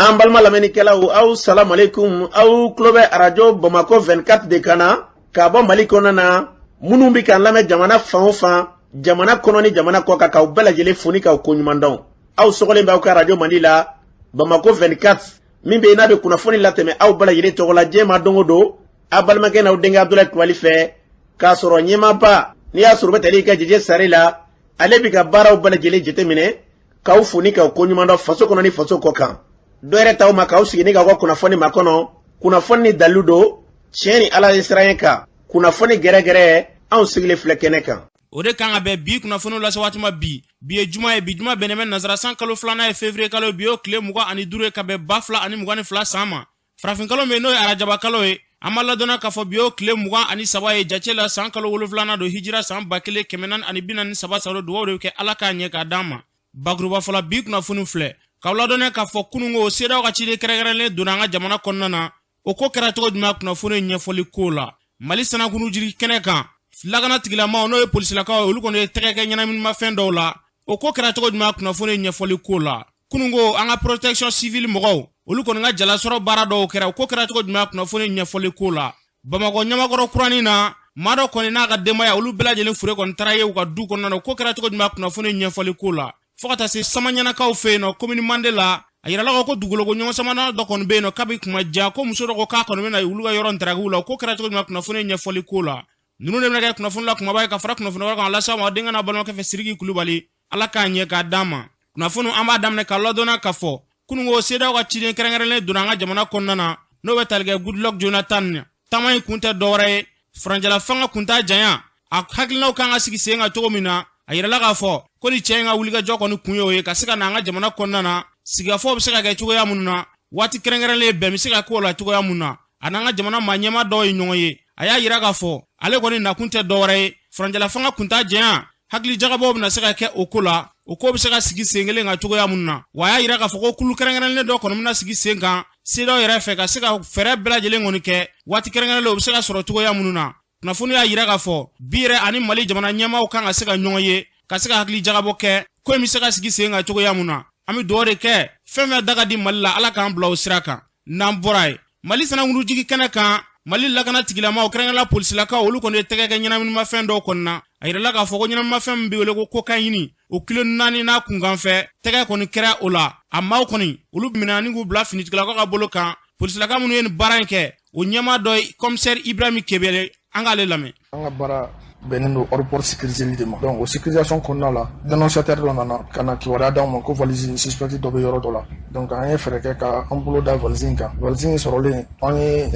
An balima lamɛnnikɛlaw, aw salamu aleykum. Aw tulo bɛ Arajo Bamakɔ 24 de kan na k'a bɔ Mali kɔnɔna na. Minnu bɛ k'an lamɛn jamana fan o fan, jamana kɔnɔ ni jamana kɔ kan, k'aw bɛɛ lajɛlen fo ni k'aw koɲuman dɔn. Aw sɔgɔlen bɛ aw ka arajo mandi la, Bamakɔ 24, min bɛ yen n'a bɛ kunnafoni latɛmɛ aw bɛɛ lajɛlen tɔgɔ la diɲɛ ma don o don, aw balimakɛ n'aw denkɛ Abudulayi Kulubali fɛ, k'a sɔrɔ ɲɛmaaba n'i y'a sɔrɔ u bɛ tali kɛ Jeje Sare la, ale bɛ ka baaraw bɛɛ lajɛlen jateminɛ, k'aw fo ni k'aw koɲuman dɔn faso kɔnɔ ni faso kɔ kan. Dɔ yɛrɛ t'aw ma k'aw sigi ni k'aw ka kunnafoni makɔnɔ, kunnafoni ni dalilu don, tiɲɛ ni Ala ye siran kan, kunnafoni gɛrɛgɛrɛ, anw sigilen filɛ kɛnɛ kan. O de kan ka bɛn bi kunnafoniw lase waati ma bi. Bi ye juma ye, bi juma bɛnnen bɛ nansara san kalo filanan ye, février kalo, bi y'o tile 25 ye ka bɛn 2022 san ma. Farafinkalo min n'o ye arajaba kalo ye, an b'a ladɔnna k'a fɔ bi y'o tile 23 ye jate la, san kalo wolonfilanan don, hijira san 1443 saro. Dugawu de kɛ Ala k'a ɲɛ k'a d'an ma. Bakuruba fɔlɔ, bi kunnafoni filɛ k'aw ladɔnniya k'a fɔ kununko CEDEAO ka ciden kɛrɛnkɛrɛnlen donna an ka jamana kɔnɔna na. O ko kɛra cogo jumɛn? Kunnafoni ɲɛfɔli ko la, Mali sanankunu jiri kɛnɛ kan, lakana tigilamaw n'o ye polisilakaw ye, olu kɔni ye tɛgɛ kɛ ɲɛnaminimafɛn dɔw la. O ko kɛra cogo jumɛn? Kunnafoni ɲɛfɔli ko la, kununko an ka protection civile mɔgɔw, olu kɔni ka jalasɔrɔ baara dɔw kɛra. O ko kɛra cogo jumɛn? Kunnafoni ɲɛfɔli ko la, Bamakɔ Ɲamakɔrɔ kuranin na, maa dɔ kɔni n'a ka denbaya, olu bɛɛ lajɛlen fure kɔni taara ye u ka du kɔnɔna na. O ko kɛra cogo jumɛn? Kunnafoni ɲɛfɔli ko la, fo ka taa se Samaɲanakaw fɛ yen nɔ, commune Mande la, a yirala ko dugukolo ɲɔgɔn samana dɔ kɔni bɛ yen nɔ kabi kuma jan, ko muso dɔ ko k'a kɔni bɛna olu ka yɔrɔ ntarakiw la. O ko kɛra cogo jumɛn? Kunnafoni ɲɛfɔli ko la, ninnu de bɛna kɛ kunnafoni la kumaba ye ka fara kunnafoni wɛrɛ kan lase aw ma denkɛ n'a balimakɛ fɛ, Siriki Kulubali. Ala k'a ɲɛ k'a d'an ma. Kunnafoni an b'a daminɛ k'a ladɔnna k'a fɔ kununko CEDEAO ka ciden kɛrɛnkɛrɛnlen donna an ka jamana kɔnɔna na, n'o bɛ tali kɛ Goodluck Jonathan. Taama in kun tɛ dɔwɛrɛ ye, furancɛla fanga kunta janya, a hakilinaw kan ka sigi sen kan cogo min na. A yirala k'a fɔ ko ni cɛ in ka wulikajɔ kɔni kun ye o ye, ka se ka na an ka jamana kɔnɔna na, sigikafɔw bɛ se ka kɛ cogoya minnu na, waati kɛrɛnkɛrɛnlen bɛn bɛ se ka k'o la cogoya mun na. A n'an ka jamana maa ɲɛmaa dɔw ye ɲɔgɔn ye. A y'a yira k'a fɔ ale kɔni nakun tɛ dɔwɛrɛ ye, furancɛla fanga kunta janya, hakili jagabɔw bɛna se ka kɛ o ko la, o ko bɛ se ka sigi sen kelen kan cogoya mun na. Wa a y'a yira k'a fɔ ko kulu kɛrɛnkɛrɛnlen dɔ kɔni bɛna sigi sen kan CEDEAO yɛrɛ fɛ, ka se ka fɛɛrɛ bɛɛ lajɛlen kɔni kɛ, waati kɛrɛnkɛrɛnlen o bɛ se ka sɔrɔ cogoya minnu na. Kunnafoni y'a yira k'a fɔ bi yɛrɛ ani Mali jamana ɲɛmaaw kan ka se ka ɲɔgɔn ye, ka se ka hakili jagabɔ kɛ, ko in bɛ se ka sigi sen kan cogoya mun na. An bɛ dugawu de kɛ, fɛn fɛn da ka di Mali la, Ala k'an bila o sira kan. N'an bɔra yen, Mali sanankuru-jigi kɛnɛ kan, Mali lakana tigilamaw, kɛrɛnkɛrɛnla polisilakaw, olu kɔni ye tɛgɛ kɛ ɲɛnaminimafɛn dɔw kɔni na. A yirala k'a fɔ ko ɲɛnaminimafɛn min bɛ wele ko kokayini, o kilo 4 n'a kunkanfɛ, tɛgɛ kɔni kɛra o la. A maaw kɔni, olu minɛna ni k'u bila finitigilakaw ka bolo kan. Polisilaka minnu ye nin baara in kɛ, o ɲɛmaa dɔ ye commissaire Ibrahim Kebele, an k'ale lamɛn. An ka baara bɛnnen don aéroport sécuriseli de ma. Donc o sécurisation kɔnɔna la, dénonciateur dɔ nana ka na kibaruya d'anw ma ko valise suspecte dɔ bɛ yɔrɔ dɔ la. Donc an ye fɛɛrɛ kɛ ka an bolo da valise in kan. Valise in sɔrɔlen, an ye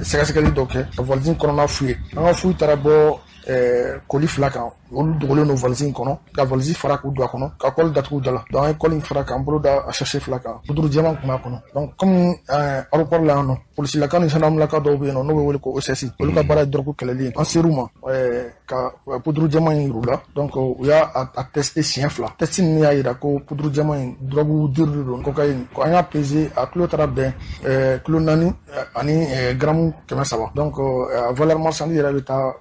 sɛgɛsɛgɛli dɔ kɛ ka valise in kɔnɔna fouiller. An ka fouille taara bɔ colis fila kan, olu dogolen don valise in kɔnɔ, ka valise fara k'u don a kɔnɔ, ka colle datugu da la. Donc an ye colle in fara k'an bolo da a sachet fila kan, poudre jɛman tun b'a kɔnɔ. Donc comme aéroport la yan nɔ, polisilaka ni gendarmelaka dɔw bɛ yen nɔ n'o bɛ wele ko OSS, olu ka baara ye drogue kɛlɛli ye. An ser'u ma ka poudre jɛman in yir'u la. Donc u y'a a testé siɲɛ fila. Test ninnu y'a yira ko poudre jɛman in drogue dure de don, cocaïne. Ko an y'a pesé, a kilo taara bɛn kilo 4 ani gramme 300. Donc a valeur marchande yɛrɛ bɛ taa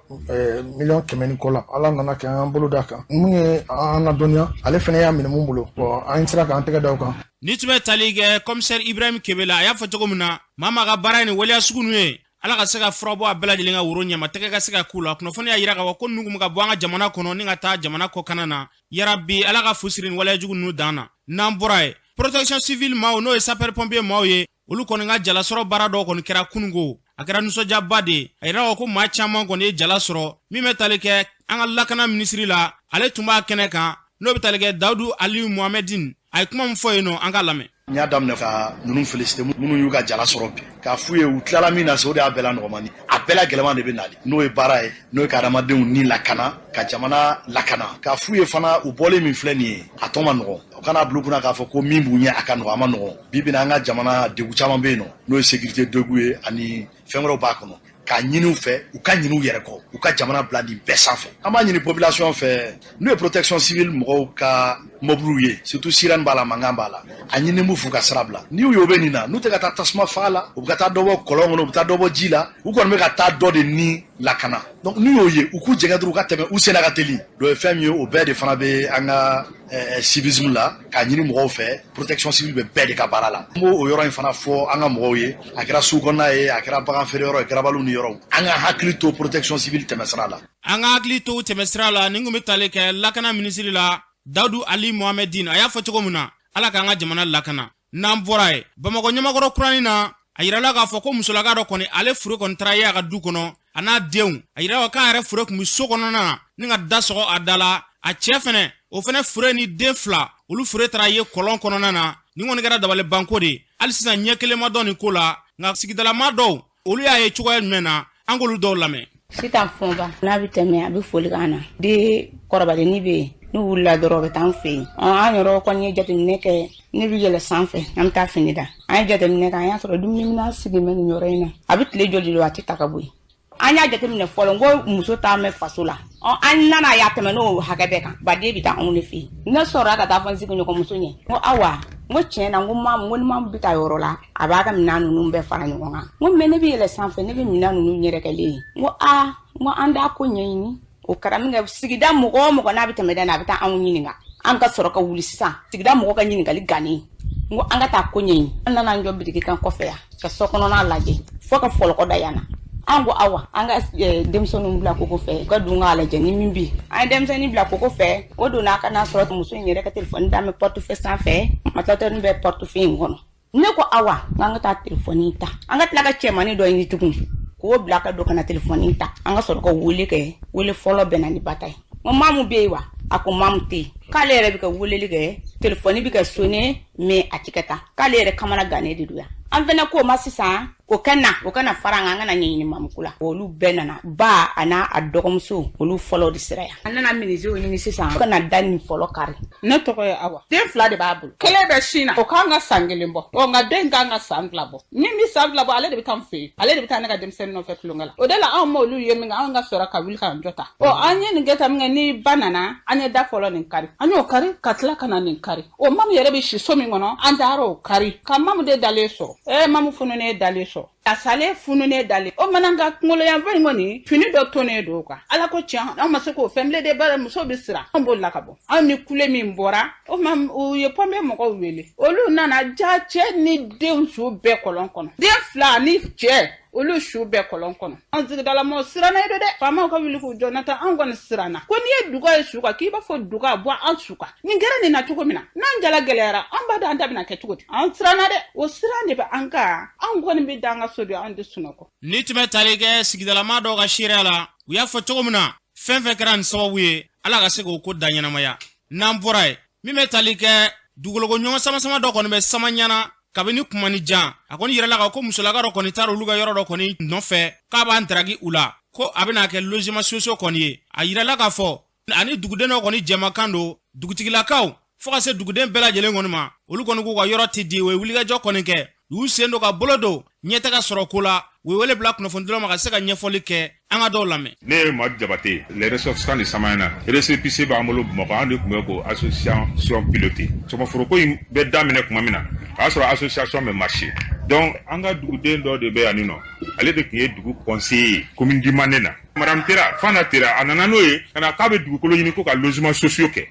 miliyɔn 100 ni kɔ la. Ala nana kɛ an bolo d'a kan, mun ye an ladɔnniya, ale fana y'a minɛ mun bolo. Bon, an sera k'an tɛgɛ da o kan. Ni tun bɛ tali kɛ commissaire Ibrahim Kebele, a y'a fɔ cogo min na, maa maa ka baara ye nin waleya sugu ninnu ye, Ala ka se ka fura bɔ a bɛɛ lajɛlen ka woro ɲɛma, tɛgɛ ka se ka k'u la. Kunnafoni y'a yira k'a fɔ ko ninnu kun bɛ ka bɔ an ka jamana kɔnɔ ni ka taa jamana kɔkanna na. Yarabi, Ala ka fu siri nin waleya jugu ninnu dan na. N'an bɔra yen, protection civile maaw, n'o ye sapeur pompier maaw ye, olu kɔni ka jalasɔrɔ baara dɔw kɔni kɛra kununko. A kɛra nisɔndiyaba de ye. A yira ko maa caman kɔni ye jala sɔrɔ. Min bɛ tali kɛ an ka lakana minisiri la, ale tun b'a kɛnɛ kan, n'o bɛ tali kɛ Dawudu Aliyu Muhamɛdin. A ye kuma min fɔ yen nɔ, an k'a lamɛn. N y'a daminɛ ka ninnu féliciter, minnu y'u ka jala sɔrɔ bi, k'a f'u ye u tilala min na se, o de y'a bɛɛ la nɔgɔmani, a bɛɛ la gɛlɛman de bɛ nali, n'o ye baara ye, n'o ye ka adamadenw ni lakana, ka jamana lakana. K'a f'u ye fana, u bɔlen min filɛ nin ye, a tɔ ma nɔgɔn. U kana bila u kunna k'a fɔ ko min b'u ɲɛ a ka nɔgɔn, a ma nɔgɔn. Bi bi in na, an ka jamana degun caman bɛ yen nɔ, n'o ye sécurité degun ye ani fɛn wɛrɛw b'a kɔnɔ. K'a ɲini u fɛ, u ka ɲini u yɛrɛ kɔ, u ka jamana bila nin bɛɛ sanfɛ. An b'a ɲini population fɛ, n'u ye protection civile mɔgɔw ka mobiliw ye, surtout sirène b'a la, mankan b'a la, a ɲini b'u f'u ka sira bila. N'i y'u ye u bɛ nin na, n'u tɛ ka taa tasuma faga la, u bɛ ka taa dɔ bɔ kɔlɔn kɔnɔ, u bɛ taa dɔ bɔ ji la, u kɔni bɛ ka taa dɔ de ni lakana. Donc n'u y'o ye, u k'u jɛgɛ dɔrɔn, u ka tɛmɛ, u senna ka teli. Dɔ ye fɛn min ye, o bɛɛ de fana bɛ an ka civisme la, k'a ɲini mɔgɔw fɛ. Protection civile bɛ bɛɛ de ka baara la. N b'o o yɔrɔ in fana fɔ an ka mɔgɔw ye, a kɛra sugu kɔnɔna ye, a kɛra bagan feere yɔrɔ ye, garabaliw ni yɔrɔw, an ka hakili to protection civile tɛmɛsira la. An ka hakili to tɛmɛsira la. Nin kun bɛ tali kɛ lakana minisiri la, Dawudu Ali Mohamedine. A y'a fɔ cogo min na, Ala k'an ka jamana lakana. N'an bɔra ye, Bamakɔ Ɲamakɔrɔ kuranin na, a yirala k'a fɔ ko musolaka dɔ kɔni, ale fure kɔni taara ye a ka du kɔnɔ, a n'a denw. A yirala k'a yɛrɛ fure tun bɛ so kɔnɔna na ni ka da sɔgɔ a da la. A cɛ fɛnɛ, o fɛnɛ fure ni den fila, olu fure taara ye kɔlɔn kɔnɔna na. Nin kɔni kɛra dabali banko de ye. Hali sisan, ɲɛ kelen ma dɔn nin ko la, nka sigidalama dɔw, olu y'a ye cogoya jumɛn na? An k'olu dɔw lamɛn. Sitan fɔnba n'a bɛ tɛmɛ, a bɛ foli k'an na. Den kɔrɔbalenni bɛ yen, n'u wulila dɔrɔn, u bɛ taa an fɛ yen. An yɛrɛ kɔni ye jateminɛ kɛ. Ne bɛ yɛlɛ sanfɛ, an bɛ taa fini da. An ye jateminɛ kɛ, an y'a sɔrɔ dumuniminɛn sigilen bɛ nin yɔrɔ in na. A bɛ tile joli don, a tɛ ta ka bɔ yen. An y'a jateminɛ fɔlɔ, n ko muso t'an mɛn faso la. An nana y'a tɛmɛ n'o hakɛ bɛɛ kan, baden bɛ taa anw de fɛ yen. Ne sɔrɔla ka taa fɔ n sigiɲɔgɔnmuso ɲɛ, n ko awa, n ko tiɲɛ na, n ko mamu, n ko ni mamu bɛ taa yɔrɔ la, a b'a ka minɛn ninnu bɛɛ fara ɲɔgɔn kan. N ko mɛ, ne bɛ yɛlɛ sanfɛ, ne bɛ minɛn ninnu yɛrɛkɛlen ye. N ko aa, n ko an t'a ko ɲɛɲini. O kɛra min kɛ, sigida mɔgɔ o mɔgɔ n'a bɛ tɛmɛ da, n'a bɛ taa anw ɲininka. An ka sɔrɔ ka wuli sisan, sigida mɔgɔ ka ɲininkali gannen, n ko an ka taa ko ɲɛɲini. An nana an jɔ biriki kan kɔfɛ yan ka so kɔnɔna lajɛ fo ka fɔlɔkɔ da yan na. An ko awa, an ka denmisɛnninw bila koko fɛ, u ka dun k'a lajɛ ni min bɛ yen. An ye denmisɛnnin bila koko fɛ, o donna ka n'a sɔrɔ muso in yɛrɛ ka telefɔni da mɛ portefeuille sanfɛ, matɔtɛni bɛ portefeuille in kɔnɔ. Ne ko awa, n k'an ka taa telefɔni ta, an ka tila ka cɛmannin dɔ ɲini tugun k'o bila ka don ka na telefɔni ta. An ka sɔrɔ ka wele kɛ. Wele fɔlɔ bɛnna ni ba ta ye. N ko mamu bɛ yen wa? A ko mamu tɛ yen, k'ale yɛrɛ bɛ ka weleli kɛ, telefɔni bɛ ka sonné, mais a ti ka taa, k'ale yɛrɛ kamana gannen de don yan. An fɛnɛ k'o ma sisan, o ka na, o ka na fara an kan, an ka na ɲɛɲini mamuko la. Olu bɛɛ nana, ba a n'a a dɔgɔmuso, olu fɔlɔ de sera yan. An nana minizew ɲini sisan ka na da nin fɔlɔ kari. Ne tɔgɔ ye Awa. Den fila de b'a bolo, kelen bɛ sin na, o kan ka san 1 bɔ, ɔ nka den kan ka san 2 bɔ. Min bɛ san 2 bɔ, ale de bɛ taa n fɛ yen, ale de bɛ taa ne ka denmisɛnnin nɔfɛ tulonkɛ la. O de la anw m'olu ye min kɛ, anw ka sɔrɔ ka wuli k'an jɔ ta. Ɔ an ye nin kɛ tan min kɛ, ni ba nana, an ye da fɔlɔ nin kari, an y'o kari ka tila ka na nin kari. O mamu yɛrɛ bɛ si so min kɔnɔ, an taara o kari ka mamu de dalen sɔrɔ. Mamu fununen dalen sɔrɔ, a salen fununen dalen. O mana ka kunkolo yanfan in kɔni, fini dɔ tonnen don o kan. Ala ko tiɲɛ, anw ma se k'o fɛn bilen de, bari muso bɛ siran. Anw bolila ka bɔ. Anw ni kule min bɔra o ma, u ye pɔnpe mɔgɔw wele, olu nana ja cɛ ni denw su bɛɛ kɔlɔn kɔnɔ. Den fila ni cɛ, olu su bɛɛ kɔlɔn kɔnɔ. An sigidalamɔgɔw siranna ye dɛ. Faamaw ka wuli k'u jɔ, n'o tɛ anw kɔni siranna ko n'i ye duga ye su kan, k'i b'a fɔ duga bɔ an su kan. Nin kɛra nin na cogo min na, n'an jala gɛlɛyara, an b'a dɔn an ta bɛna kɛ cogo di. An siranna dɛ, o siran de bɛ an kan. Anw kɔni bɛ da an ka so bi, anw tɛ sunɔgɔ. Ni tun bɛ tali kɛ sigidalama dɔw ka seereya la, u y'a fɔ cogo min na, fɛn fɛn kɛra nin sababu ye, Ala ka se k'o ko da ɲɛnamaya. N'an bɔra yen, min bɛ tali kɛ dugukoloko ɲɔgɔn sama-sama dɔ kɔni bɛ sama ɲɛna kabini kuma ni jan. A kɔni yirala ka ko musolaka dɔ kɔni taara olu ka yɔrɔ dɔ kɔni nɔfɛ k'a b'an daraki u la, ko a bɛna kɛ logement sociaux kɔni ye. A yirala k'a fɔ ani duguden dɔ kɔni jɛmakan don, dugutigilakaw fo ka se duguden bɛɛ lajɛlen kɔni ma, olu kɔni k'u ka yɔrɔ tɛ di. U ye wulikajɔ kɔni kɛ, u y'u sen don ka bolo don ɲɛtaga sɔrɔ ko la. U ye wele bila kunnafonidilaw ma ka se ka ɲɛfɔli kɛ. An ka dɔw lamɛn. Ne ye Madu Jabate, les ressortissants de Samaɲana. Récépissé b'an bolo Bamakɔ, an de tun bɛ k'o association piloter. Sɔmɔforoko in bɛ daminɛ tuma min na, o y'a sɔrɔ association bɛ marché. Donc an ka duguden dɔ de bɛ yan nɔ, ale de tun ye dugu conseiller ye commune du Manden na, madame Tera Fana Tera. A nana n'o ye ka na k'a bɛ dugukolo ɲini ko ka logement sociaux kɛ.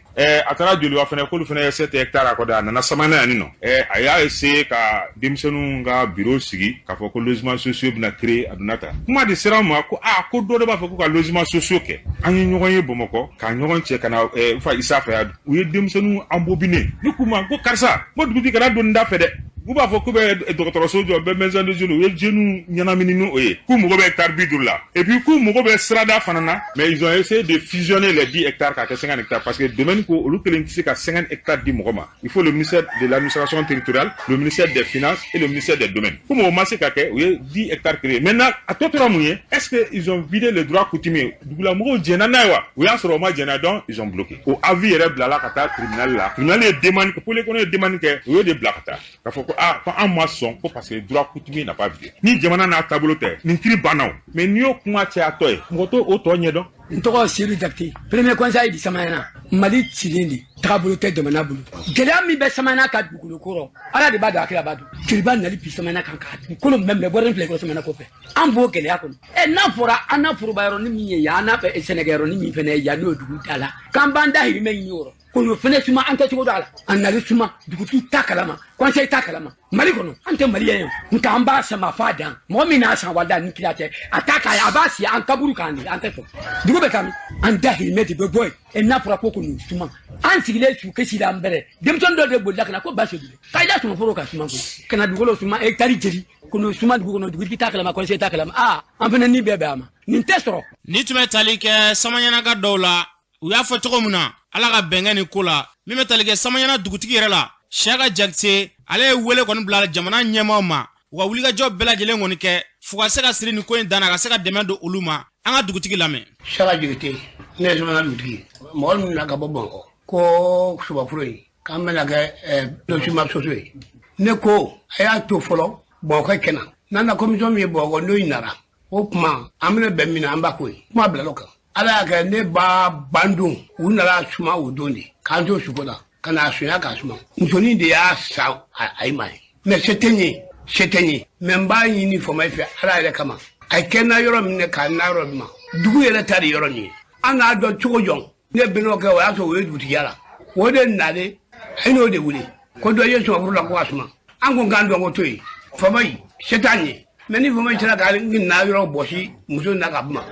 A taara Joliba fɛnɛ, k'olu fɛnɛ ye 7 hectares accordé. A nana Samaɲana yan nɔ, a y'a essayer ka denmisɛnninw ka bureau sigi k'a fɔ ko logement sociaux bɛna créer. A donna tan, kuma de sera an ma ko aa, ko dɔ de b'a fɛ k'u ka logement sociaux kɛ. An ye ɲɔgɔn ye Bamakɔ ka ɲɔgɔn cɛ ka na fa Isa fɛ yan. U ye denmisɛnninw embobiner. Ne k'u ma ko karisa, ko dugutigi kana don nin da fɛ dɛ, u b'a fɔ k'u bɛ dɔgɔtɔrɔso jɔ, bɛ maison de jeunes. U ye jeunes ɲɛnamini n'o ye, k'u mago bɛ hectare 50 la, et puis k'u mago bɛ sirada fana na. Mais ils ont essayé de fusionner les 10 hectares k'a kɛ 50 hectares, parce que domaine ko olu kelen tɛ se ka 50 hectares di mɔgɔ ma. Il faut le ministère de l'Administration territoriale, le ministère des Finances et le ministère des Domaines. Ko mɔgɔ ma se ka kɛ, u ye 10 hectares créés. Maintenant, a tɔ tora mun ye? Est ce que ils ont vidé le droit coutumier? Dugulamɔgɔw jɛnna n'a ye wa? U y'a sɔrɔ o ma jɛnna, donc ils ont bloqué. O avis yɛrɛ bilala ka taa tribunal la. Tribunal ye demande kɛ, pôle économique ye demande kɛ, u y'o de bila ka taa k'a fɔ ko ah, ko an ma sɔn, ko parce que droit coutumier n'a pas vidé. Ni jamana n'a taabolo tɛ, nin kiiri banna o. Mais n'i y'o kuma cayatɔ ye, mɔgɔ t'o o tɔ ɲɛdɔn. N tɔgɔ Sedu Jakite, premier conseil di Samayana. Mali cilen de Tagabolo tɛ jamana bolo. Gɛlɛya min bɛ Samaɲana ka dugukolo ko rɔ, Ala de b'a dɔn, a kira b'a dɔn. Joliba nali bi Samaɲana kan k'a dugukolo mɛn minɛ bɔrɛ filɛ kɔ Samaɲana kɔfɛ. An b'o gɛlɛya kɔnɔ. Ɛ n'a fɔra an n'a foroba yɔrɔnin min ye yan, an n'a sɛnɛkɛ yɔrɔnin min fɛnɛ ye yan, n'o ye dugu da la, k'an b'an dahirimɛ ɲini o rɔ. K'o fɛnɛ suma, an tɛ cogo dɔn a la. A nali suma, dugutigi t'a kalama, conseil t'a kalama. Mali kɔnɔ, an tɛ Mali ye, nka an b'a sama f'a dan. Mɔgɔ min n'a san walida ni kira tɛ, a t'a k'a ye, a b'a si an kaburu kan de, an tɛ sɔn. Dugu bɛ taa min? An dahirimɛ de bɛ bɔ yen. Ɛ n'a fɔra ko n'u suma, an sigilen su kesi la an bɛrɛ. Denmisɛnnin dɔ de bolila ka na ko Basedu k'a da sumaforo ka suma koyi. Ka na dugukolo suma, hectare jeli, ko n'o suma dugu kɔnɔ, dugutigi t'a kalama, conseil t'a kalama. Aa, an fana ni bɛɛ bɛn a ma. Nin tɛ sɔrɔ. Ni tun bɛ tali kɛ Samaɲana dɔw la, u y'a fɔ cogo min na, Ala ka bɛnkɛ nin ko la. Min bɛ tali kɛ Samaɲana dugutigi yɛrɛ la, Siyaka Jakite, ale ye wele kɔni bila jamana ɲɛmaaw ma, u ka wulikajɔ bɛɛ lajɛlen kɔni kɛ fo ka se ka siri nin ko in dan na, ka se ka dɛmɛ don olu ma. An ka dugutigi lamɛn. Siyaka Jakite, ne ye Samaɲana dugutigi ye. Mɔgɔ min na ka bɔ Bamakɔ ko subaforo in k'an bɛna kɛ lotissement soso ye, ne ko a y'a to fɔlɔ Bamakɔ kɛnɛ n'a na commission min ye Bamakɔ, n'o nana o tuma an bɛna bɛn min na, an b'a ko ye kuma bila o kan. Ala y'a kɛ ne ba bandon, u nana suma o don de k'an to suko la ka n'a sonya k'a suma. Musonin de y'a san a ye ma ye, mais se tɛ n ye, se tɛ n ye, mais n b'a ɲini faama fɛ, Ala yɛrɛ kama, a ye kɛ n na yɔrɔ min na k'a na yɔrɔ min ma, dugu yɛrɛ ta de yɔrɔ nin ye. An n'a dɔn cogo jɔn ne bɛn'o kɛ, o y'a sɔrɔ o ye dugutigiya la, o de nalen a ye n'o de wele ko dɔ ye sumaforo la ko ka suma. An ko k'an dɔn ko to yen, faama yi se t'an ye, mais ni faama sera ka na yɔrɔ bɔsi muso na ka kuma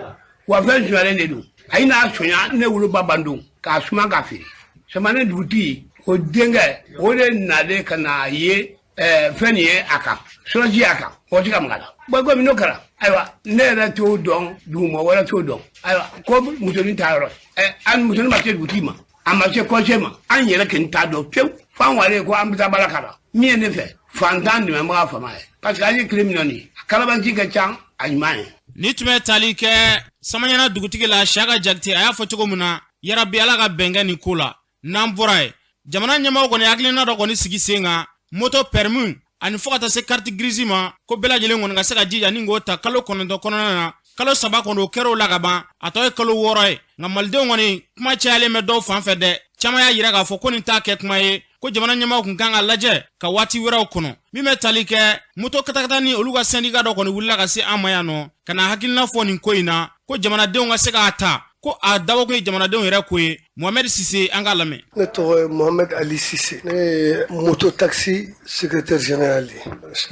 wa, fɛn sonyalen de don, a ye n'a sonya ne woloba bandon k'a suma k'a feere. Samaɲana dugutigi o denkɛ o de nalen ka na ye fɛn nin ye a kan sɔrɔsi a kan, mɔgɔ tɛ ka maga la. Bon, komi n'o kɛra, ayiwa, ne yɛrɛ t'o dɔn, dugumɔgɔ wɛrɛ t'o dɔn. Ayiwa, ko musonin t'a yɔrɔ an musonin ma se dugutigi ma, a ma se conseil ma, an yɛrɛ kɔni t'a dɔn fiyewu. F'an wale ko an bɛ taa baara k'a la. Min ye ne fɛ, fantan dɛmɛbaga fama ye, parce que an ye tile min na nin ye, a kalabanci ka ca, a ɲuman ye. Ni tun bɛ tali kɛ Samaɲana dugutigi la, Siyaka Jakite, a y'a fɔ cogo min na, yarabi Ala ka bɛnkɛ nin ko la. N'an bɔra yen, jamana ɲɛmaaw kɔni hakilina dɔ kɔni sigi sen kan, moto permis ani fo ka taa se carte grise ma, ko bɛɛ lajɛlen kɔni ka se ka jija ni k'o ta kalo 9 kɔnɔna na. Kalo 3 kɔni, o kɛra o la ka ban, a tɔ ye kalo 6 ye. Nka malidenw kɔni, kuma cayalen bɛ dɔw fan fɛ dɛ. Caman y'a yira k'a fɔ ko nin t'a kɛ kuma ye, ko jamana ɲɛmaaw kun kan ka lajɛ ka waati wɛrɛw kɔnɔ. Min bɛ tali kɛ moto katakata ni olu ka syndicat dɔ kɔni wulila ka se an ma yan nɔ ka na hakilina fɔ nin ko in na, ko jamanadenw ka se k'a ta, ko a dabɔkun ye jamanadenw yɛrɛ ko ye. Mohamed Sise, an k'a lamɛn. Ne tɔgɔ ye Mohamed Ali Sise, ne ye moto taxi secrétaire général ye,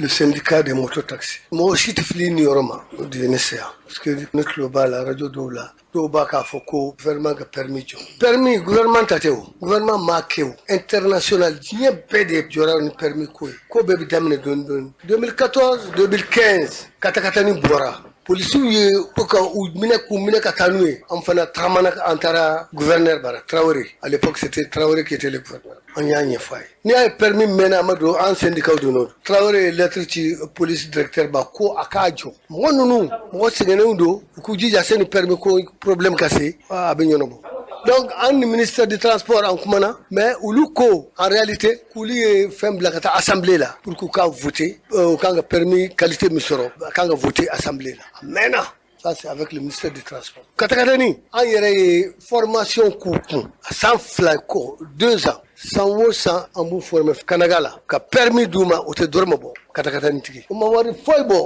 le syndicat des moto taxi. Mɔgɔ si tɛ fili nin yɔrɔ ma, o de ye ne se yan, parce que ne tulo b'a la radio dɔw la, dɔw b'a k'a fɔ ko gouvernement ka permis jɔ. Permis, gouvernement ta tɛ o, gouvernement m'a kɛ o, international, diɲɛ bɛɛ de jɔra ni permis ko ye. Ko bɛɛ bɛ daminɛ dɔɔni dɔɔni. 2014, 2015, katakatani bɔra, polisiw ye ko ka u minɛ, k'u minɛ ka taa n'u ye. An fana tagamana, an taara gouverneur bara, Traoré, à l'époque c'était Traoré qui était le gouverneur. An y'a ɲɛfɔ a ye, n'i y'a ye permis mɛnna, a ma don an syndicat don. O Traoré ye lettre ci police directeur ba ko a k'a jɔ, mɔgɔ ninnu mɔgɔ sɛgɛnnenw don, u k'u jija sani permis ko problème ka se a bɛ ɲɛnabɔ. Donc an ni ministère du Transport an kumana, mais olu ko en réalité k'olu ye fɛn bila ka taa assemblée la pour k'u ka voter, u kan ka permis qualité min sɔrɔ, a kan ka voter assemblée la. A mɛnna. Ça, c'est avec le ministère du Transport. Katakatani, an yɛrɛ ye formation k'u kun a san 2 kɔ, 2 ans, san o san an b'u former Kanaga la ka permis d'u ma, o tɛ dɔrɔmɛ bɔ. Katakatani tigi, o ma wari foyi bɔ,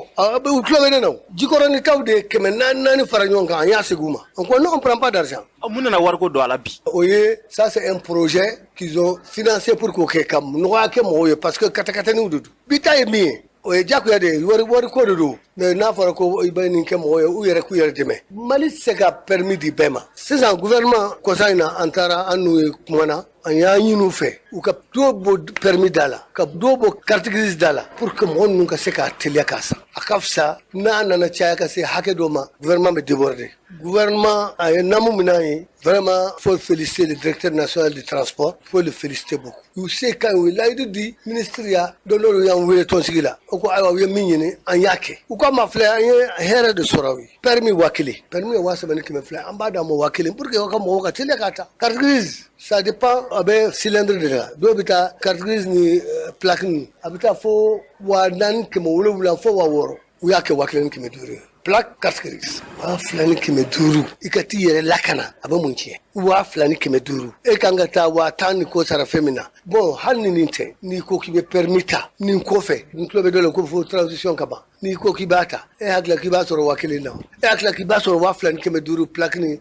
u tulo bɛ ne na. O jikɔrɔnitaw de ye 400 400 fara ɲɔgɔn kan, an y'a segin u ma. On ko non, on prend pas d'argent. Mun nana wariko don a la bi? O ye, ça c'est un projet qu'ils ont financé pour k'o kɛ ka nɔgɔya kɛ mɔgɔw ye, parce que katakataniw de don. Bi ta ye min ye, o ye diyagoya de ye, wari wari ko de don. Mais n'a fɔra ko i bɛ nin kɛ mɔgɔw ye, u yɛrɛ k'u yɛrɛ dɛmɛ, Mali tɛ se ka permis di bɛɛ ma. Sisan gouvernement kɔsa in na, an taara an n'u ye kumana, an y'a ɲini u fɛ u ka dɔ bɔ permis da la, ka dɔ bɔ carte grise da la, pour que mɔgɔ ninnu ka se k'a teliya k'a san. A ka fisa n'a nana caya ka se hakɛ dɔ ma, gouvernement bɛ déborder. Gouvernement a ye namu min n'an ye, vraiment, faut féliciter le directeur national du transport, faut le féliciter beaucoup. U se ka u ye layidu di ministre ya don dɔ, y'an wele tɔnsigi la, o ko ayiwa, u ye min ɲini, an y'a kɛ. U ko a ma filɛ, an ye hɛrɛ de sɔrɔ aw ye. Permis 1000, permis ye 3200, an b'a d'a ma 1000 pour que aw ka mɔgɔw ka teliya k'a ta. Carte grise, ça dépend, a bɛ cylindre de la, dɔw bɛ taa carte grise ni plaque ni, a bɛ taa fo 4700 fo 6000, u y'a kɛ 1500 ye. Plaque carte grise 2500. I ka t'i yɛrɛ lakana, a bɛ mun tiɲɛ? 2500, e kan ka taa 10,000 ni ko sara fɛn min na. Bon, hali ni nin tɛ, n'i ko k'i bɛ permis ta nin kɔfɛ, n tulo bɛ dɔ la ko fo transition ka ban. N'i ko k'i b'a ta, e hakili k'i b'a sɔrɔ 1000 na, e hakili k'i b'a sɔrɔ 2500 plaque ni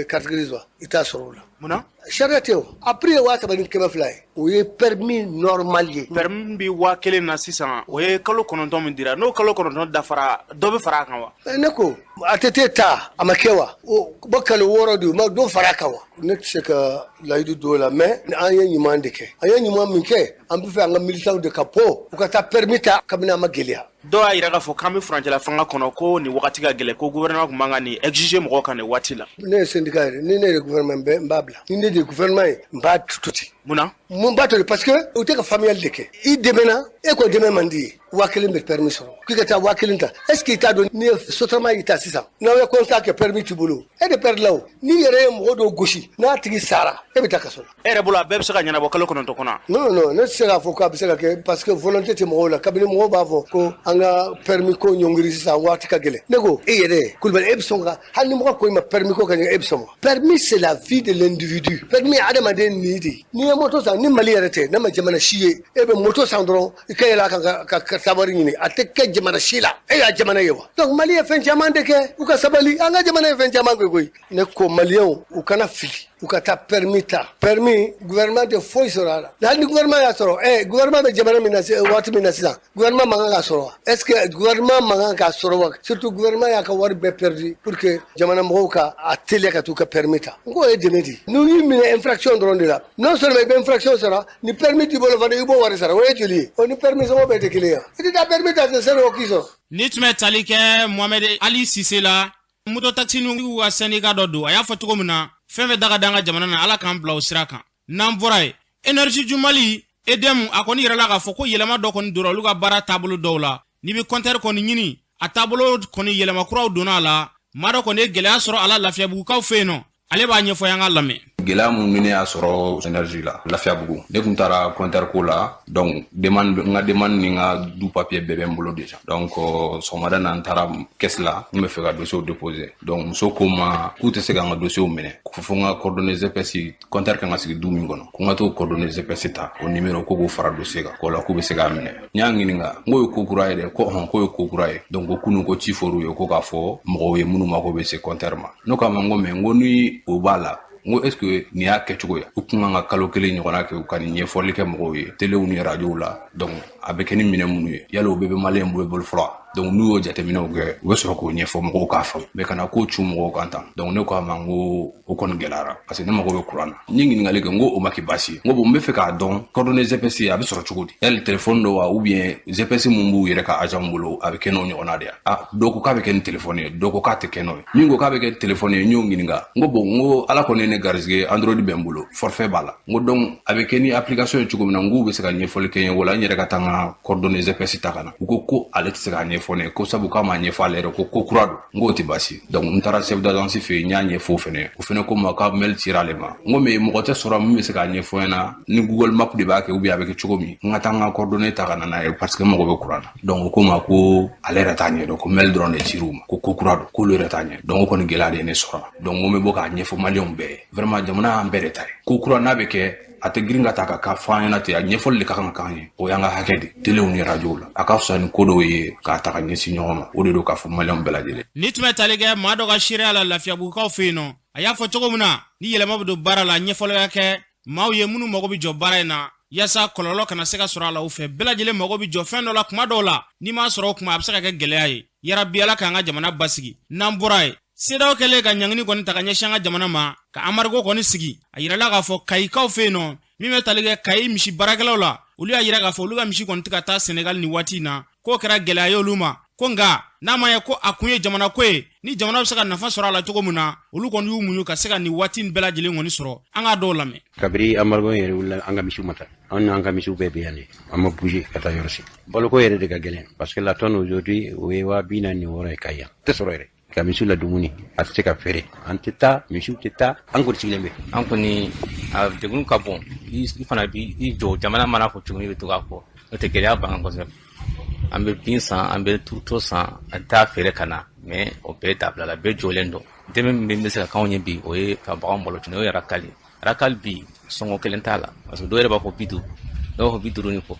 carte grise wa? I t'a sɔrɔ o la. Munna? Sariya tɛ o. A prix ye 3200 ye, o ye permis normal ye. Permis bi 1000 na sisan, o ye kalo 9 min dira, n'o kalo 9 dafara, dɔ bɛ fara a kan wa? Ne ko ATT ta a ma kɛ wa? O bɔ kalo 6 de, ma dɔ fara a kan wa? Ne tɛ se ka layidu don o la, mais an ye ɲuman de kɛ. An ye ɲuman min kɛ, an bɛ fɛ an ka militants de ka bɔ, u ka taa permis ta kabini a ma gɛlɛya. Dɔw y'a yira k'a fɔ k'an bɛ furancɛla fanga kɔnɔ, ko nin wagati ka gɛlɛn, ko gouvernement tun man ka nin exiger mɔgɔw kan nin waati la. Ne ye syndicat yɛrɛ, ni ne ye gouvernement bɛɛ n b'a bila. Ni ne de ye gouvernement ye, n b'a to ten. Munna? Mun b'a to ten? Parce que u tɛ ka faamuyali de kɛ. I dɛmɛna, e ko dɛmɛ man di ye. 1000 bɛ permis sɔrɔ, k'i ka taa 1000 ta, est ce que i t'a dɔn n'i ye Sotrama y'i ta sisan, n'aw ye constat kɛ permis t'i bolo, e de perdre la o. N'i yɛrɛ ye mɔgɔ dɔw gosi, n'a tigi sara, e bɛ taa kaso la. E yɛrɛ bolo, a bɛɛ bɛ se ka ɲɛnabɔ kalo 9 kɔnɔ? Non non, ne tɛ se k'a fɔ k'a bɛ se ka kɛ, parce que volonté tɛ mɔgɔw la. Kabini mɔgɔw b'a fɔ ko an ka permis ko ɲɔngiri sisan, waati ka gɛlɛn. Ne ko e yɛrɛ Kulubali, e bɛ sɔn ka, hali ni mɔgɔ ko i ma permis ko ka ɲɛ, e bɛ sɔn wa? Permis, c'est la vie de l'individu. Permis ye adamaden ni de ye. N'i ye moto san, ni Mali yɛrɛ tɛ, ne ma jamana si ye e bɛ moto san dɔrɔn i ka yɛlɛ a kan ka sabari ɲini, a tɛ kɛ jamana si la. E y'a jamana ye wa? Donc Mali ye fɛn caman de kɛ, u ka sabali, an ka jamana ye fɛn caman kɛ koyi. Ne ko maliyɛnw, u kana fili, u ka taa permis ta. Permis, gouvernement tɛ foyi sɔrɔ a la. Hali ni gouvernement y'a sɔrɔ, gouvernement bɛ jamana min na waati min na sisan, gouvernement man kan k'a sɔrɔ wa? Est ce que gouvernement man kan k'a sɔrɔ wa? Surtout gouvernement y'a ka wari bɛɛ perdu pour que jamana mɔgɔw ka a teliya ka t'u ka permis ta. N k'o ye dɛmɛ de ye. N'u y'i minɛ infraction dɔrɔn de la, non seulement i bɛ infraction sara, ni permis t'i bolo fana, i b'o wari sara, o ye joli ye? O ni permis sɔngɔ bɛɛ tɛ kelen ye. I tɛ taa permis ta, sani o k'i sɔrɔ. Ni tun bɛ tali kɛ Mohamed Ali Sise la, moto taxi n'u ka syndicat dɔ don, a y'a fɔ cogo min na, fɛn fɛn da ka d'an ka jamana na, Ala k'an bila o sira kan. N'an bɔra yen, Énergie du Mali, EDM, a kɔni yɛrɛ la k'a fɔ ko yɛlɛma dɔ kɔni donna olu ka baara taabolo dɔw la. N'i bɛ compteur kɔni ɲini, a taabolo kɔni yɛlɛma kuraw donna a la. Maa dɔ kɔni ye gɛlɛya sɔrɔ a la Lafiyabugukaw fɛ yen nɔ, ale b'a ɲɛfɔ an ka lamɛn. Gɛlɛya mun ni ne y'a sɔrɔ énergie la Lafiyabugu, ne tun taara compteur ko la, donc demande, n ka demande ni n ka du papier bɛɛ bɛ n bolo déjà. Donc sɔgɔmada na, n taara caisse la, n bɛ fɛ ka dossier déposer. Donc muso ko n ma k'u tɛ se ka n ka dossier minɛ, ko fo n ka coordonnées GPS, compteur kan ka sigi du min kɔnɔ, ko n ka t'o coordonnées GPS ta, o numéro, ko k'o fara dossier kan, k'o la k'u bɛ se k'a minɛ. N y'a ɲininka, n k'o ye ko kura ye dɛ? Ko hɔn, k'o ye ko kura ye. Donc ko kunun ko ci fɔr'u ye ko k'a fɔ mɔgɔw ye minnu mako bɛ se compteur ma. Ne k'a ma n ko mais n ko ni o b'a la, n ko est ce que nin y'a kɛcogo ye? U kun kan ka kalo 1 ɲɔgɔnna kɛ u ka nin ɲɛfɔli kɛ mɔgɔw ye telew ni rajow la. Donc a bɛ kɛ ni minɛn minnu ye, yali o bɛɛ bɛ maliyɛn bolo fɔlɔ? Donc n'u y'o jateminɛw kɛ, u bɛ sɔrɔ k'o ɲɛfɔ mɔgɔw k'a faamu, mais kana ko cu mɔgɔw kan tan. Donc ne ko a ma n ko o kɔni gɛlɛyara, parce que ne mago bɛ kuran na. N ye ɲininkali kɛ, n ko o ma kɛ baasi ye. N ko bon, n bɛ fɛ k'a dɔn coordonnées GPS a bɛ sɔrɔ cogo di? Yali téléphone dɔ wa, ou bien GPS mun b'u yɛrɛ ka agent bolo, a bɛ kɛ n'o ɲɔgɔnna de ye? Ah, dɔw ko k'a bɛ kɛ ni téléphone ye, dɔw ko k'a tɛ kɛ n'o ye. Min ko k'a bɛ kɛ téléphone ye, n y'o ɲininka. N ko bon, n ko Ala kɔni ye ne garisɛgɛ, Android bɛ n bolo, forfait b'a la. N ko donc a bɛ kɛ ni application ye cogo min na, n k'u bɛ se ka ɲɛfɔli kɛ n ye o la, n yɛrɛ ka taa n ka coordonnées GPS ta ka na. U ko ko ale tɛ se k'a ɲɛfɔ ne ye, ko sabu k'a m'a ɲɛfɔ ale yɛrɛ, ko ko kura don. N k'o tɛ baasi. Donc n taara chef d'agence fɛ yen, n y'a ɲɛfɔ o fɛnɛ, o fɛnɛ ko n ma k'a mail cira ale ma. N ko mais mɔgɔ tɛ sɔrɔ min bɛ se k'a ɲɛfɔ n ɲɛna, ni Google Map de b'a kɛ ou bien a bɛ kɛ cogo min, n ka taa n ka coordonnées ta ka na n'a ye, parce que n mago bɛ kuran na. Donc o ko n ma ko ale yɛrɛ t'a ɲɛdɔn, ko mail dɔrɔn de cir'u ma, ko ko kura don, k'olu yɛrɛ t'a ɲɛ. Donc o kɔni gɛlɛya de ye ne sɔrɔ. Donc n ko n bɛ bɔ k'a ɲɛfɔ maliyɛnw bɛɛ ye, vraiment jamana y'an bɛɛ de ta ye. Ko kura n'a bɛ kɛ, a tɛ girin ka ta ka fɔ an ɲɛna ten, a ɲɛfɔli de ka kan ka k'an ye, o y'an ka hakɛ de telew ni rajow la. A ka fisa ni ko dɔw ye k'a ta ka ɲɛsin ɲɔgɔn ma, o de don k'a fɔ maliyɛnw bɛɛ lajɛlen. Ni tun bɛ tali kɛ maa dɔ ka seereya la Lafiyabugukaw fɛ yen nɔ, a y'a fɔ cogo min na, ni yɛlɛma bɛ don baara la, ɲɛfɔli ka kɛ maaw ye minnu mago bɛ jɔ baara in na, yaasa kɔlɔlɔ kana se ka sɔrɔ a la u fɛ. Bɛɛ lajɛlen mago bɛ jɔ fɛn dɔ la kuma dɔw la, n'i m'a sɔrɔ o kuma, a bɛ se ka kɛ gɛlɛya ye. Yarabi, Ala k'an ka jamana basigi. N'an bɔra yen, CEDEAO kɛlen ka ɲangini kɔni ta ka ɲɛsin an ka jamana ma, ka embargo kɔni sigi, a yirala k'a fɔ Kayikaw fɛ yen nɔ, min bɛ tali kɛ Kayi misi baarakɛlaw la, olu y'a yira k'a fɔ olu ka misi kɔni tɛ ka taa Senegal nin waati in na, k'o kɛra gɛlɛya ye olu ma. Ko nka n'a ma ye ko a kun ye jamana ko ye, ni jamana bɛ se ka nafa sɔrɔ a la cogo min na, olu kɔni y'u muɲu ka se ka nin waati in bɛɛ lajɛlen kɔni sɔrɔ. An k'a dɔw lamɛn. Kabiri embargo yɛrɛ wulila, an ka misiw ma taa, an n'an ka misiw bɛɛ bɛ yan de, an ma bouger ka taa yɔrɔ si. Baloko yɛrɛ de ka gɛlɛn, parce que la tonne aujourd'hui, o ye 46,000 ye Kayi yan, tɛ sɔrɔ yɛrɛ ka misiw la dumuni, a tɛ se ka feere. An tɛ taa, misiw tɛ taa, an kɔni sigilen bɛ. An kɔni a degun ka bon, i fana b'i jɔ, jamana mana fɔ cogo min, i bɛ to k'a fɔ, n'o tɛ gɛlɛya b'an kan kosɛbɛ. An bɛ bin san, an bɛ turuto san, an t'a feere ka na. Mais o bɛɛ dabilala, bɛɛ jɔlen don. Dɛmɛ min bɛ se ka k'anw ye bi, o ye ka bagan balo o ye ral ye. Ral bi, sɔngɔ kelen t'a la, parce que dɔw yɛrɛ b'a fɔ 50, dɔw b'a fɔ 50 ni kɔ,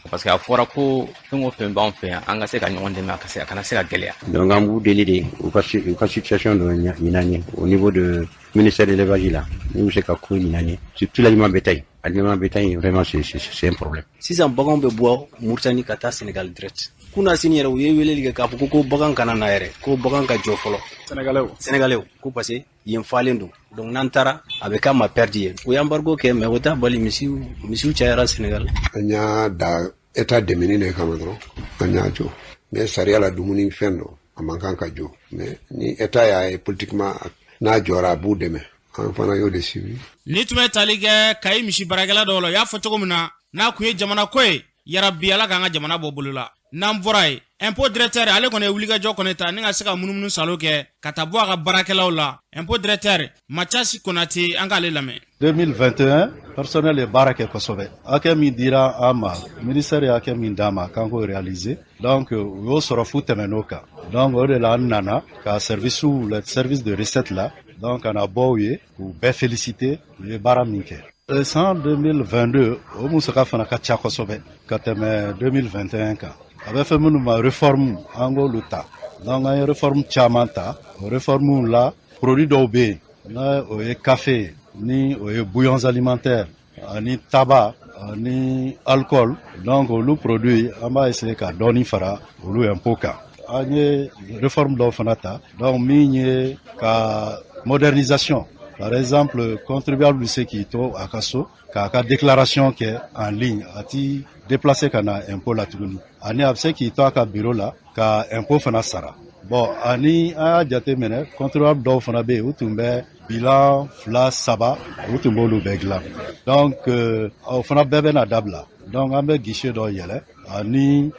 parce que a fɔra ko fɛn o fɛn b'anw fɛ yan, an ka se ka ɲɔgɔn dɛmɛ, a ka se a kana se ka gɛlɛya. Donc an b'u deli de, u ka situation dɔ ɲin'an ye au niveau de ministère de l'élevage la, n'u bɛ se ka ko ɲin'an ye, surtout l'aliment bétail. Aliment bétail, vraiment, c'est un problème. Sisan baganw bɛ bɔ Mauritanie ka taa Sénégal direct. Kunna sini yɛrɛ, u ye weleli kɛ k'a fɔ ko bagan kana na yɛrɛ, ko bagan ka jɔ fɔlɔ. Sénégalais? Sénégalais ko, parce que yen falen don, donc n'an taara, a bɛ k'a ma perte ye. U ye embargo kɛ, mais o t'a bali, misiw cayara Sénégal. An y'a da État dɛmɛni de kama dɔrɔn an y'a jɔ, mais sariya la, dumuni fɛn dɔ a man kan ka jɔ, mais ni État y'a ye politiquement n'a jɔra, a b'u dɛmɛ, an fana y'o de suivi. Ni tun bɛ tali kɛ Kayi misi baarakɛla dɔw la, u y'a fɔ cogo min na, n'a kun ye jamana ko ye, yarabi Ala k'an ka jamana bɔ bolo la. N'an bɔra yen, impôt directeur ale kɔni ye wulikajɔ kɔni ta ni ka se ka munumunu salo kɛ ka taa bɔ a ka baarakɛlaw la. Impôt directeur Mathias Konate, an k'ale lamɛn. 2021, personnel ye baara kɛ kosɛbɛ. Hakɛ min dira an ma, ministère ye hakɛ min d'an ma k'an k'o réaliser, donc u y'o sɔrɔ fu tɛmɛn'o kan. Donc o de la, an nana ka service, le service de recette la, donc ka na bɔ u ye k'u bɛɛ féliciter, u ye baara min kɛ. San 2022, o musaka fana ka ca kosɛbɛ ka tɛmɛ 2021 kan. A bɛ fɛn minnu ma réforme, an k'olu ta. Donc an ye réforme caman ta. O réforme la, produit dɔw bɛ yen, n'a o ye café ni o ye bouillons alimentaires ani tabac ani alcool, donc olu produit, an b'a essayer ka dɔɔni fara olu impôt kan. An ye réforme dɔw fana ta, donc min ye ka modernisation, par exemple contribuable bɛ se k'i to a ka so k'a ka déclaration kɛ en ligne, a ti déplacer ka na impôt la tuguni, ani a bɛ se k'i to a ka bureau la ka impôt fana sara. Bon, ani an y'a jate minɛ, contribuable dɔw fana bɛ yen, u tun bɛ bilan fila saba, u tun b'olu bɛɛ dilan, donc o fana bɛɛ bɛna dabila. Donc an bɛ guichet dɔ yɛlɛ ani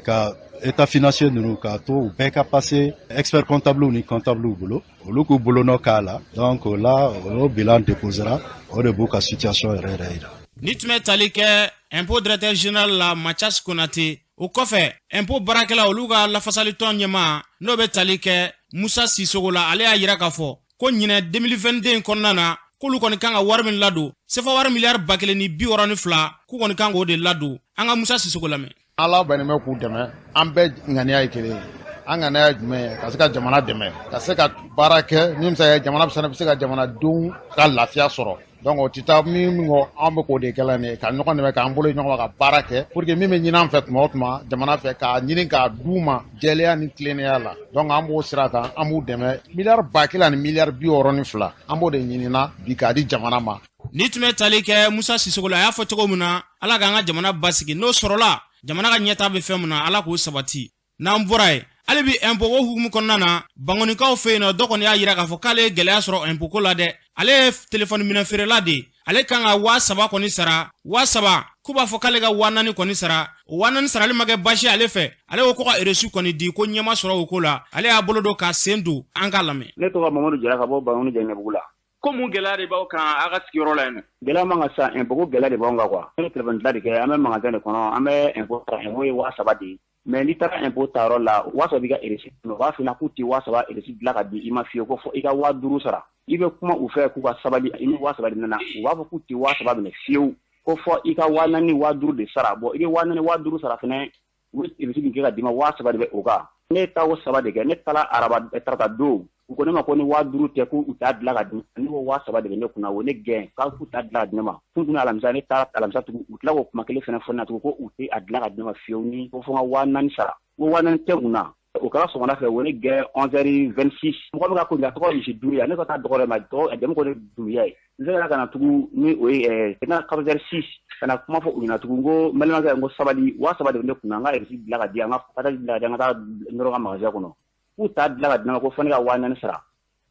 ka état financier ninnu k'a to u bɛɛ ka passer expert comptable ni comptable bolo, olu k'u bolonɔ k'a la. Donc o la, o bilan déposera, o de b'u ka situation yɛrɛ yɛrɛ yira. Ni tun bɛ tali kɛ impôt directeur général la Mathias Konate. O kɔfɛ, impôt baarakɛla olu ka lafasalitɔn ɲɛmaa, n'o bɛ tali kɛ Musa Sisogo la, ale y'a yira k'a fɔ ko ɲinɛ 2022 in kɔnɔna na, k'olu kɔni kan ka wari min ladon, sefa wari miliyari 1062, k'u kɔni kan k'o de ladon. An ka Musa Sisogo lamɛn. Ala bannen bɛ k'u dɛmɛ. An bɛɛ ŋaniya ye kelen ye. An ŋaniya ye jumɛn ye? Ka se ka jamana dɛmɛ, ka se ka baara kɛ min bɛ se ka kɛ jamana bɛ se ka jamanadenw ka lafiya sɔrɔ. Donc o tɛ taa min kɔ, an bɛ k'o de kɛla nin ye, ka ɲɔgɔn dɛmɛ, k'an bolo ɲɔgɔn ma, ka baara kɛ pour que min bɛ ɲini an fɛ tuma o tuma jamana fɛ, k'a ɲini k'a d'u ma jɛlenya ni tilennenya la. Donc an b'o sira kan, an b'u dɛmɛ. Miliyari 1062, an b'o de ɲinina bi k'a di jamana ma. Ni tun bɛ tali kɛ Musa Sisogo la, a y'a fɔ cogo min na, Ala k'an ka jamana basigi. N'o sɔrɔla, jamana ka ɲɛta bɛ fɛn min na, Ala k'o sabati. N'an bɔra yen, hali bi impôt ko hukumu kɔnɔna na, Bangonikaw fɛ yen nɔ, dɔ kɔni y'a yira k'a fɔ k'ale ye gɛlɛya sɔrɔ impôt ko la dɛ. Ale ye telefɔni minɛ feerela de ye. Ale kan ka 3000 kɔni sara, 3000, k'u b'a fɔ k'ale ka 4000 kɔni sara. O 4000 sarali ma kɛ baasi ale fɛ. Ale ko ko ka reçu kɔni di, ko ɲɛma sɔrɔ o ko la. Ale y'a bolo don k'a sen don. An k'a lamɛn. Ne tɔgɔ Mamadu Jara, ka bɔ Bangoni Jɛnɛbugu la. Ko mun gɛlɛya de b'aw kan aw ka sigiyɔrɔ la yen nɔ? Gɛlɛya man ka sa, impôt ko gɛlɛya de b'anw kan quoi. Ne bɛ téléphone dilan de kɛ, an bɛ magasin de kɔnɔ, an bɛ impôt sara. Impôt ye 3000 de ye, mais n'i taara impôt ta yɔrɔ la, 3000 b'i ka reçu, u b'a f'i ɲɛna k'u tɛ 3000 reçu dilan ka di i ma fiyewu, ko fɔ i ka 5000 sara. I bɛ kuma u fɛ k'u ka sabali, i ni 3000 de nana, u b'a fɔ k'u tɛ 3000 minɛ fiyewu, ko fɔ i ka 4000, 5000 de sara. Bon, i bɛ 4000, 5000 sara fɛnɛ, u bɛ reçu min kɛ ka d'i ma, 3000 de bɛ o kan. Ne ta o saba de kɛ. Ne taara araba tarata don, u ko ne ma ko ni 5000 tɛ, ko u t'a dilan ka di. Ne ko 3000 de bɛ ne kunna, o ne gɛn k'a k'u t'a dilan ka di ne ma. Kun alamisa, ne taara alamisa tugun, u tila k'o kuma kelen fɛnɛ fɔ ne na tugun, ko u tɛ a dilan ka di ne ma fiyewu, ni ko fo n ka 4000 sara. Ko 4000 tɛ kun na. O kɛra sɔgɔmada fɛ, o ne gɛn 11h26. Mɔgɔ min ka ko a tɔgɔ misi Dunbiya, ne ka taa dɔgɔtɔrɔ ma, tɔgɔ a jamu ko ne Dunbiya ye. N seginna ka na tugun, ni o ye na 14h06, ka na kuma fɔ u ɲɛna tugun, ko n balimakɛ, n ko sabali, 3000 de bɛ ne kunna, n ka reçu dilan ka di, an ka taa dilan ka di, an ka taa nɔrɔ ka magasin kɔnɔ, k'u t'a dilan ka di ne ma, ko fo ne ka 4000 sara.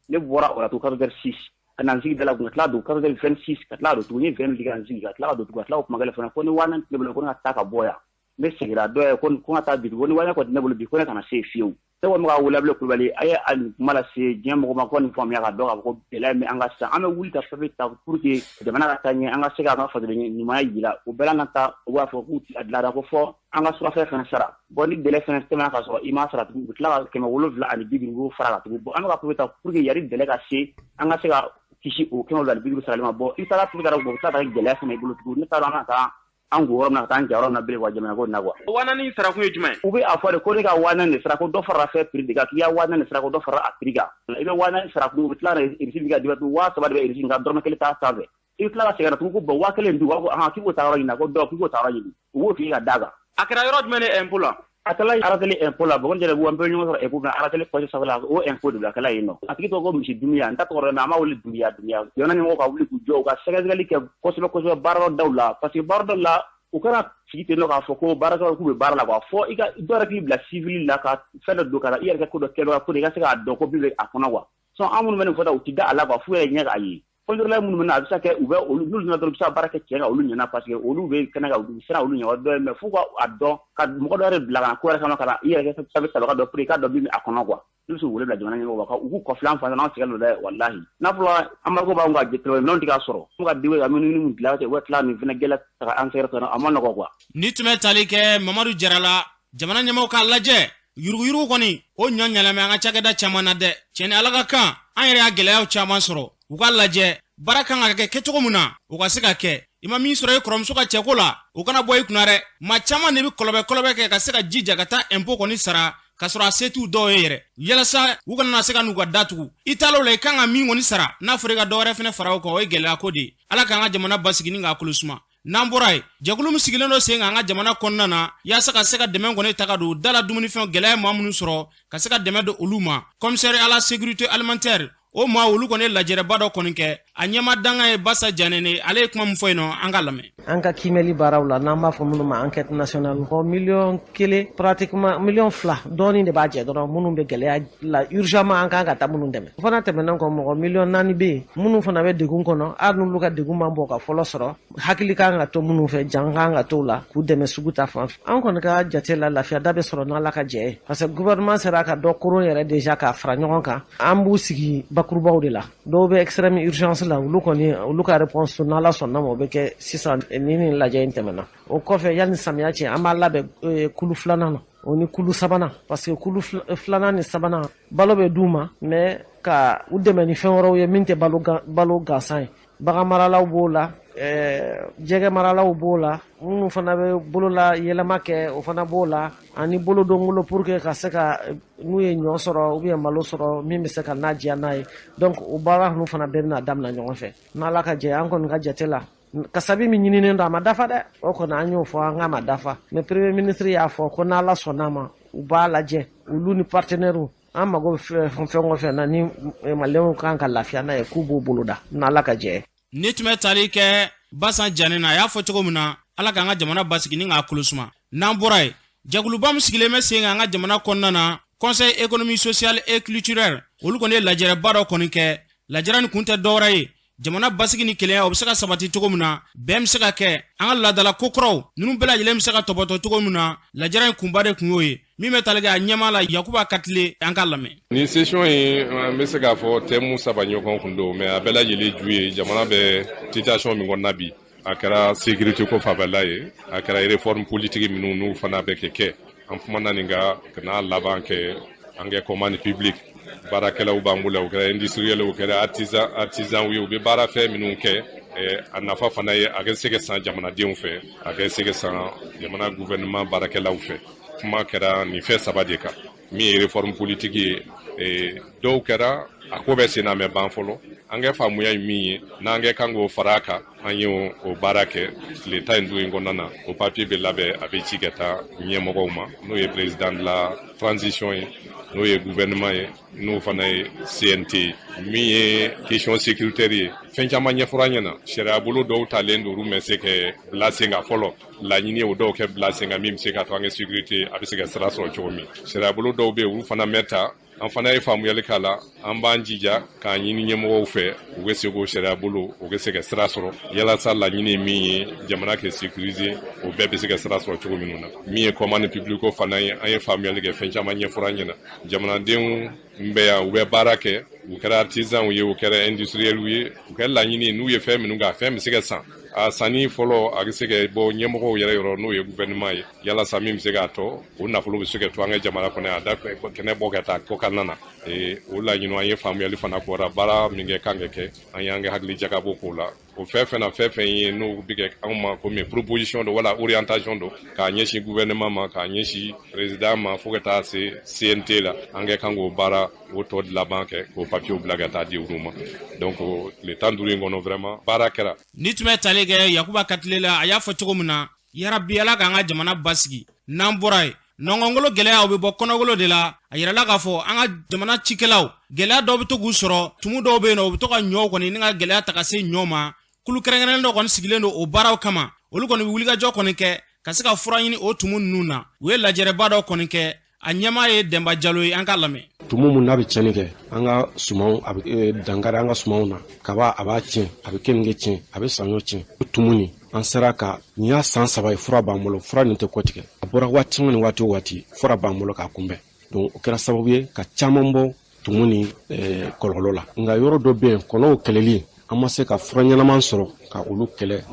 Ne bɔra o la tugun 14h06, ka na n sigi da la kun, ka tila don 14h26, ka tila ka don tugun, n ye 20 minutes kɛ ka n sigi, ka tila ka don tugun, ka tila k'o kuma kelen fana ko ni 4000 tɛ ne bolo, ko ne ka taa ka bɔ yan. Ne seginna dɔ ye ko n ka taa bi, ko ni 4000 kɔni tɛ ne bolo bi, ko ne kana se yen fiyewu. Ne kɔni bɛ ka wele Abulayi Kulubali, a ye a nin kuma lase diɲɛ mɔgɔ ma ko nin faamuya ka dɔn k'a fɔ ko gɛlɛya min an ka sisan, an bɛ wuli ka papier ta pour que jamana ka taa ɲɛ, an ka se k'an ka fasoden ɲumanya jira o bɛɛ la. N'a ta u b'a fɔ k'u a dilara ko fɔ an ka surafɛn fana sara. Bon, ni délai fana tɛmɛna ka sɔrɔ i m'a sara tugun, u bɛ tila ka 750 fara kan tugun. Bon, an bɛ ka papier ta pour que yanni délai ka se, an ka se ka kisi o 750 sarali ma. Bon, i taara papier ta, u bɛ tila ka gɛlɛya fana i bolo tugun. Ne t'a dɔn an ka taa an go yɔrɔ min na, ka taa an ja yɔrɔ min na bilen wa, jamana ko in na quoi. 4000 sara kun ye jumɛn ye? U bɛ a fɔ de ko ne ka 4000 de sara, ko dɔ farala fɛn prix de kan, k'i ya 4000 de sara, ko dɔ farala a prix kan. I bɛ 4000 sara kun, u bɛ tila ka reçu ka di 3000 de bɛ reçu nka dɔrɔmɛ kelen t'a sanfɛ. I bɛ tila ka segin ka na tugun ko bon, 1000 dun, u b'a fɔ ahan, k'i k'o taa yɔrɔ ɲini, ko dɔ k'i k'o taa yɔrɔ ɲini, u b'o f'i ye ka d'a kan. A kɛra yɔrɔ jumɛn de impôt la? A kɛla Arateli impôt la. Bɔgɔ jɛrɛ, an bɛɛ ɲɔgɔn sɔrɔ impôt la, Arateli poste sanfɛ la, o impôt de la kɛla yen nɔ. A tigi tɔgɔ ko misi Dunbiya, n t'a tɔgɔ dɔn, mais an b'a wele Dunbiya. Dunbiya, jamana ɲɛmɔgɔw ka wuli k'u jɔ, u ka sɛgɛsɛgɛli kɛ kosɛbɛ kosɛbɛ baarayɔrɔ daw la, parce que baarayɔrɔ daw la, u kana sigi ten nɔ k'a fɔ ko baarakɛlaw k'u bɛ baara la quoi. Fɔ i ka dɔw yɛrɛ k'i bila civil la, ka fɛn dɔ don ka na i yɛrɛ kɛ ko dɔ kɛbaga pour i ka se k'a dɔn ko min bɛ a kɔnɔ quoi. Sinon an minnu bɛ nin fɔ tan, u ti da a la quoi, f'u yɛrɛ ɲɛ k'a ye. Contrôleur minnu bɛ na, a bɛ se ka kɛ u bɛ olu, n'olu nana dɔrɔn, u bɛ se ka baara kɛ tiɲɛ kan olu ɲɛna, parce que olu bɛ kɛnɛ kan, u bɛ siran olu ɲɛ dɔ ye. Mais f'u ka a dɔn ka mɔgɔ dɔ yɛrɛ bila ka na ko wɛrɛ kama, ka na i yɛrɛ kɛ sababu tabaga dɔ pour i k'a dɔn min bɛ a kɔnɔ quoi. Ne bɛ se k'u wele bila jamana ɲɛmɔgɔw ma u k'u kɔfilɛ an fan na, an sɛgɛn don dɛ, walahi. N'a fɔra embargo b'anw ka minɛnw tɛ ka sɔrɔ, an ka diwe ka minnu dilan, u bɛ tila nin fana gɛlɛya ta ka an sɛgɛrɛ, a ma nɔgɔ quoi. Ni tun bɛ tali kɛ Mamadu Jara la, jamana ɲɛmɔgɔw k'a lajɛ, yuruguyurugu kɔni o ɲɔ ɲalamɛ an ka cakɛda caman na dɛ. Tiɲɛ ni Ala ka kan, an yɛrɛ y'a gɛlɛyaw caman sɔrɔ. U k'a lajɛ baara kan ka kɛ kɛcogo min na, o ka se ka kɛ. I ma min sɔrɔ i kɔrɔmuso ka cɛko la, o kana bɔ i kunna dɛ. Maa caman de bɛ kɔlɔbɛ kɔlɔbɛ kɛ ka se ka jija ka taa impôt kɔni sara, k'a sɔrɔ a se t'u dɔw ye yɛrɛ, yalasa u kana na se ka n'u ka datugu. I taal'o la, i kan ka min kɔni sara, n'a fɔra i ka dɔ wɛrɛ fɛnɛ fara o kan, o ye gɛlɛya ko de ye. Ala k'an ka jamana basigi ni k'a kolo suma. N'an bɔra yen, jɛkulu min sigilen don sen kan an ka jamana kɔnɔna na yaasa ka se ka dɛmɛ kɔni ta ka don da la, dumunifɛnw gɛlɛya ye maa minnu sɔrɔ, ka se ka dɛmɛ don olu ma, commissaire à la sécurité alimentaire, o maa olu kɔni ye lajɛrɛba dɔ kɔni kɛ. A ɲɛma danga ye Basa Janene, ale ye kuma min fɔ yen nɔ, an ka lamɛn. An ka kiimɛli baaraw la, n'an b'a fɔ minnu ma enquête nationale, mɔgɔ 1 miliyɔn pratiquement 2 miliyɔn dɔɔni de b'a jɛ dɔrɔn, minnu bɛ gɛlɛya la urgemment, an kan ka taa minnu dɛmɛ. O fana tɛmɛnen kɔ, mɔgɔ 4 miliyɔn bɛ yen minnu fana bɛ degun kɔnɔ, hali n'olu ka degun man bɔ ka fɔlɔ sɔrɔ, hakili kan ka to minnu fɛ, jan kan ka to la k'u dɛmɛ sugu ta fan fɛ. An kɔni ka jate la, lafiya da bɛ sɔrɔ n'Ala ka jɛ ye, parce que gouvernement sera ka dɔ koron yɛrɛ déjà k'a fara ɲɔgɔn kan. An b'u sigi bakurubaw de la, dɔw bɛ extrême urgence la, olu kɔni, olu ka réponse, n'Ala sɔnna ma, o bɛ kɛ sisan ni nin lajɛ in tɛmɛna. O kɔfɛ, yanni samiya cɛ, an b'a labɛn kulu filanan na, o ni kulu sabanan, parce que kulu filanan ni sabanan, balo bɛ d'u ma, mais ka u dɛmɛ ni fɛn wɛrɛw ye min tɛ balo gansan ye. Bagan maralaw b'o la, jɛgɛ maralaw b'o la, minnu fana bɛ bolola yɛlɛma kɛ, o fana b'o la, ani bolodongolo, pour que ka se ka n'u ye ɲɔ sɔrɔ ou bien malo sɔrɔ min bɛ se ka n'a diya n'a ye. Donc o baara ninnu fana bɛɛ bɛna daminɛ ɲɔgɔn fɛ n'Ala ka jɛ. An kɔni ka jate la, kasabi min ɲininen don, a ma dafa dɛ, o kɔni an y'o fɔ, an k'a ma dafa, mais premier ministre y'a fɔ ko n'Ala sɔnn'a ma, u b'a lajɛ, olu ni partenaires, an mago bɛ fɛn o fɛn na ni maliyɛnw kan ka lafiya n'a ye, k'u b'o boloda n'Ala ka jɛ. Ni tun bɛ tali kɛ Basan Janen na, a y'a fɔ cogo min na, Ala k'an ka jamana basigi ni k'a kolo suma. N'an bɔra yen, jɛkuluba min sigilen bɛ sen kan an ka jamana kɔnɔna na, Conseil économique, social et culturel, olu kɔni ye lajɛrɛba dɔ kɔni kɛ. Lajɛrɛ nin kun tɛ dɔwɛrɛ ye, jamana basigi ni kelenya, o bɛ se ka sabati cogo min na, bɛn bɛ se ka kɛ, an ka laadala kokɔrɔw ninnu bɛɛ lajɛlen bɛ se ka tɔbɔtɔ cogo min na. Lajɛrɛ in kunba de kun y'o ye. Min bɛ tali kɛ a ɲɛmaa la, Yakuba Katile, an ka lamɛn. Nin session in, an bɛ se k'a fɔ thème saba ɲɔgɔn kun don, mais a bɛɛ lajɛlen ju ye jamana bɛ situation min kɔnɔna bi. A kɛra sécurité ko fanfɛla ye, a kɛra réforme politique minnu n'u fana bɛ kɛ kɛ, an kumana nin kan ka n'a laban kɛ an kɛ commande publique. Baarakɛlaw b'an bolo, o kɛra industriel, o kɛra artisan ye, u bɛ baara fɛn minnu kɛ, a nafa fana ye a ka se ka san jamanadenw fɛ, a ka se ka san jamana gouvernement baarakɛlaw fɛ. Kuma kɛra nin fɛn saba de kan. Min ye réforme politique ye, dɔw kɛra, a ko bɛ sen na mɛ ban fɔlɔ. An kɛ faamuya ye min ye, n'an kɛ kan k'o fara a kan, an ye o baara kɛ tile 15 in kɔnɔna na. O papier bɛ labɛn, a bɛ ci ka taa ɲɛmɔgɔw ma, n'o ye président de la transition ye, n'o ye gouvernement ye, n'o fana ye CNT ye. Min ye question sécuritaire ye, fɛn caman ɲɛfɔra an ɲɛna. Sariya bolo dɔw talen don, olu ma se ka bila sen kan fɔlɔ. Laɲini ye o dɔw kɛ bila sen kan, min bɛ se ka to an ka sécurité a bɛ se ka sira sɔrɔ cogo min. Sariya bolo dɔw bɛ yen, olu fana mɛ ta, an fana ye faamuyali k'a la. An b'an jija k'a ɲini ɲɛmɔgɔw fɛ, u bɛ se k'o sariya bolo, u bɛ se ka sira sɔrɔ, yalasa laɲini min ye jamana kɛ sécuriser, o o bɛɛ bɛ se ka sira sɔrɔ cogo minnu na. Min ye commande publique fana ye, an ye faamuyali kɛ, fɛn caman ɲɛfɔra an ɲɛna. Jamanadenw bɛ yan, u bɛ baara kɛ, u kɛra artisanw ye, u kɛra industriels ye, u kɛra laɲini n'u ye fɛn minnu kɛ, a fɛn bɛ se ka san. A sanni fɔlɔ, a bɛ se ka bɔ ɲɛmɔgɔw yɛrɛ yɔrɔ, n'o ye gouvernement ye, yalasa min bɛ se k'a tɔ o nafolo bɛ se ka to an ka jamana kɔnɔ, a da kɛnɛ bɔ ka taa kɔkanna na. O laɲini, an ye faamuyali fana kɔra baara min kɛ kan ka kɛ, an y'an ka hakili jagabɔ k'o la. O fɛn fɛn na, fɛn fɛn ye n'o bɛ kɛ anw ma komi proposition dɔ wala orientation dɔ k'a ɲɛsin gouvernement ma, k'a ɲɛsin président ma, fo ka taa se CNT la, an kɛ kan k'o baara o tɔ laban kɛ, k'o papier bila ka taa di olu ma. Donc tile 15 in kɔnɔ, vraiment baara kɛra. Ni tun bɛ tali kɛ Yakuba Katile la, a y'a fɔ cogo min na, yarabi Ala k'an ka jamana basigi. N'an bɔra yen, nɔngɔnkolo gɛlɛya, o bɛ bɔ kɔnɔgolo de la. A yirala k'a fɔ an ka jamana cikɛlaw, gɛlɛya dɔw bɛ to k'u sɔrɔ, tumu dɔw bɛ yen nɔ, u bɛ to ka ɲɔw kɔni ni ka gɛlɛya ta ka se ɲɔ ma. Kulu kɛrɛnkɛrɛnnen dɔ kɔni sigilen don o baaraw kama, olu kɔni bɛ wulikajɔ kɔni kɛ ka se ka fura ɲini o tumu ninnu na. U ye lajɛrɛba dɔ kɔni kɛ, a ɲɛmaa ye Dɛnba Jalo ye, an k'a lamɛn. Tumu mun n'a bɛ tiɲɛni kɛ an ka sumanw, a bɛ dankari an ka sumanw na, kaba a b'a tiɲɛ, a bɛ keninge tiɲɛ, a bɛ saɲɔ tiɲɛ. O tumu nin, an sera ka nin y'a san 3 ye, fura b'an bolo. Fura nin tɛ kɔtigɛ, a bɔra waati ni waati o waati, fura b'an bolo k'a kunbɛn. Donc o kɛra sababu ye ka caman bɔ tumu ni kɔlɔlɔ la. Nka yɔrɔ dɔ bɛ yen, kɔnɔw kɛlɛli, an ma se ka fura ɲɛnama sɔrɔ ka olu kɛlɛ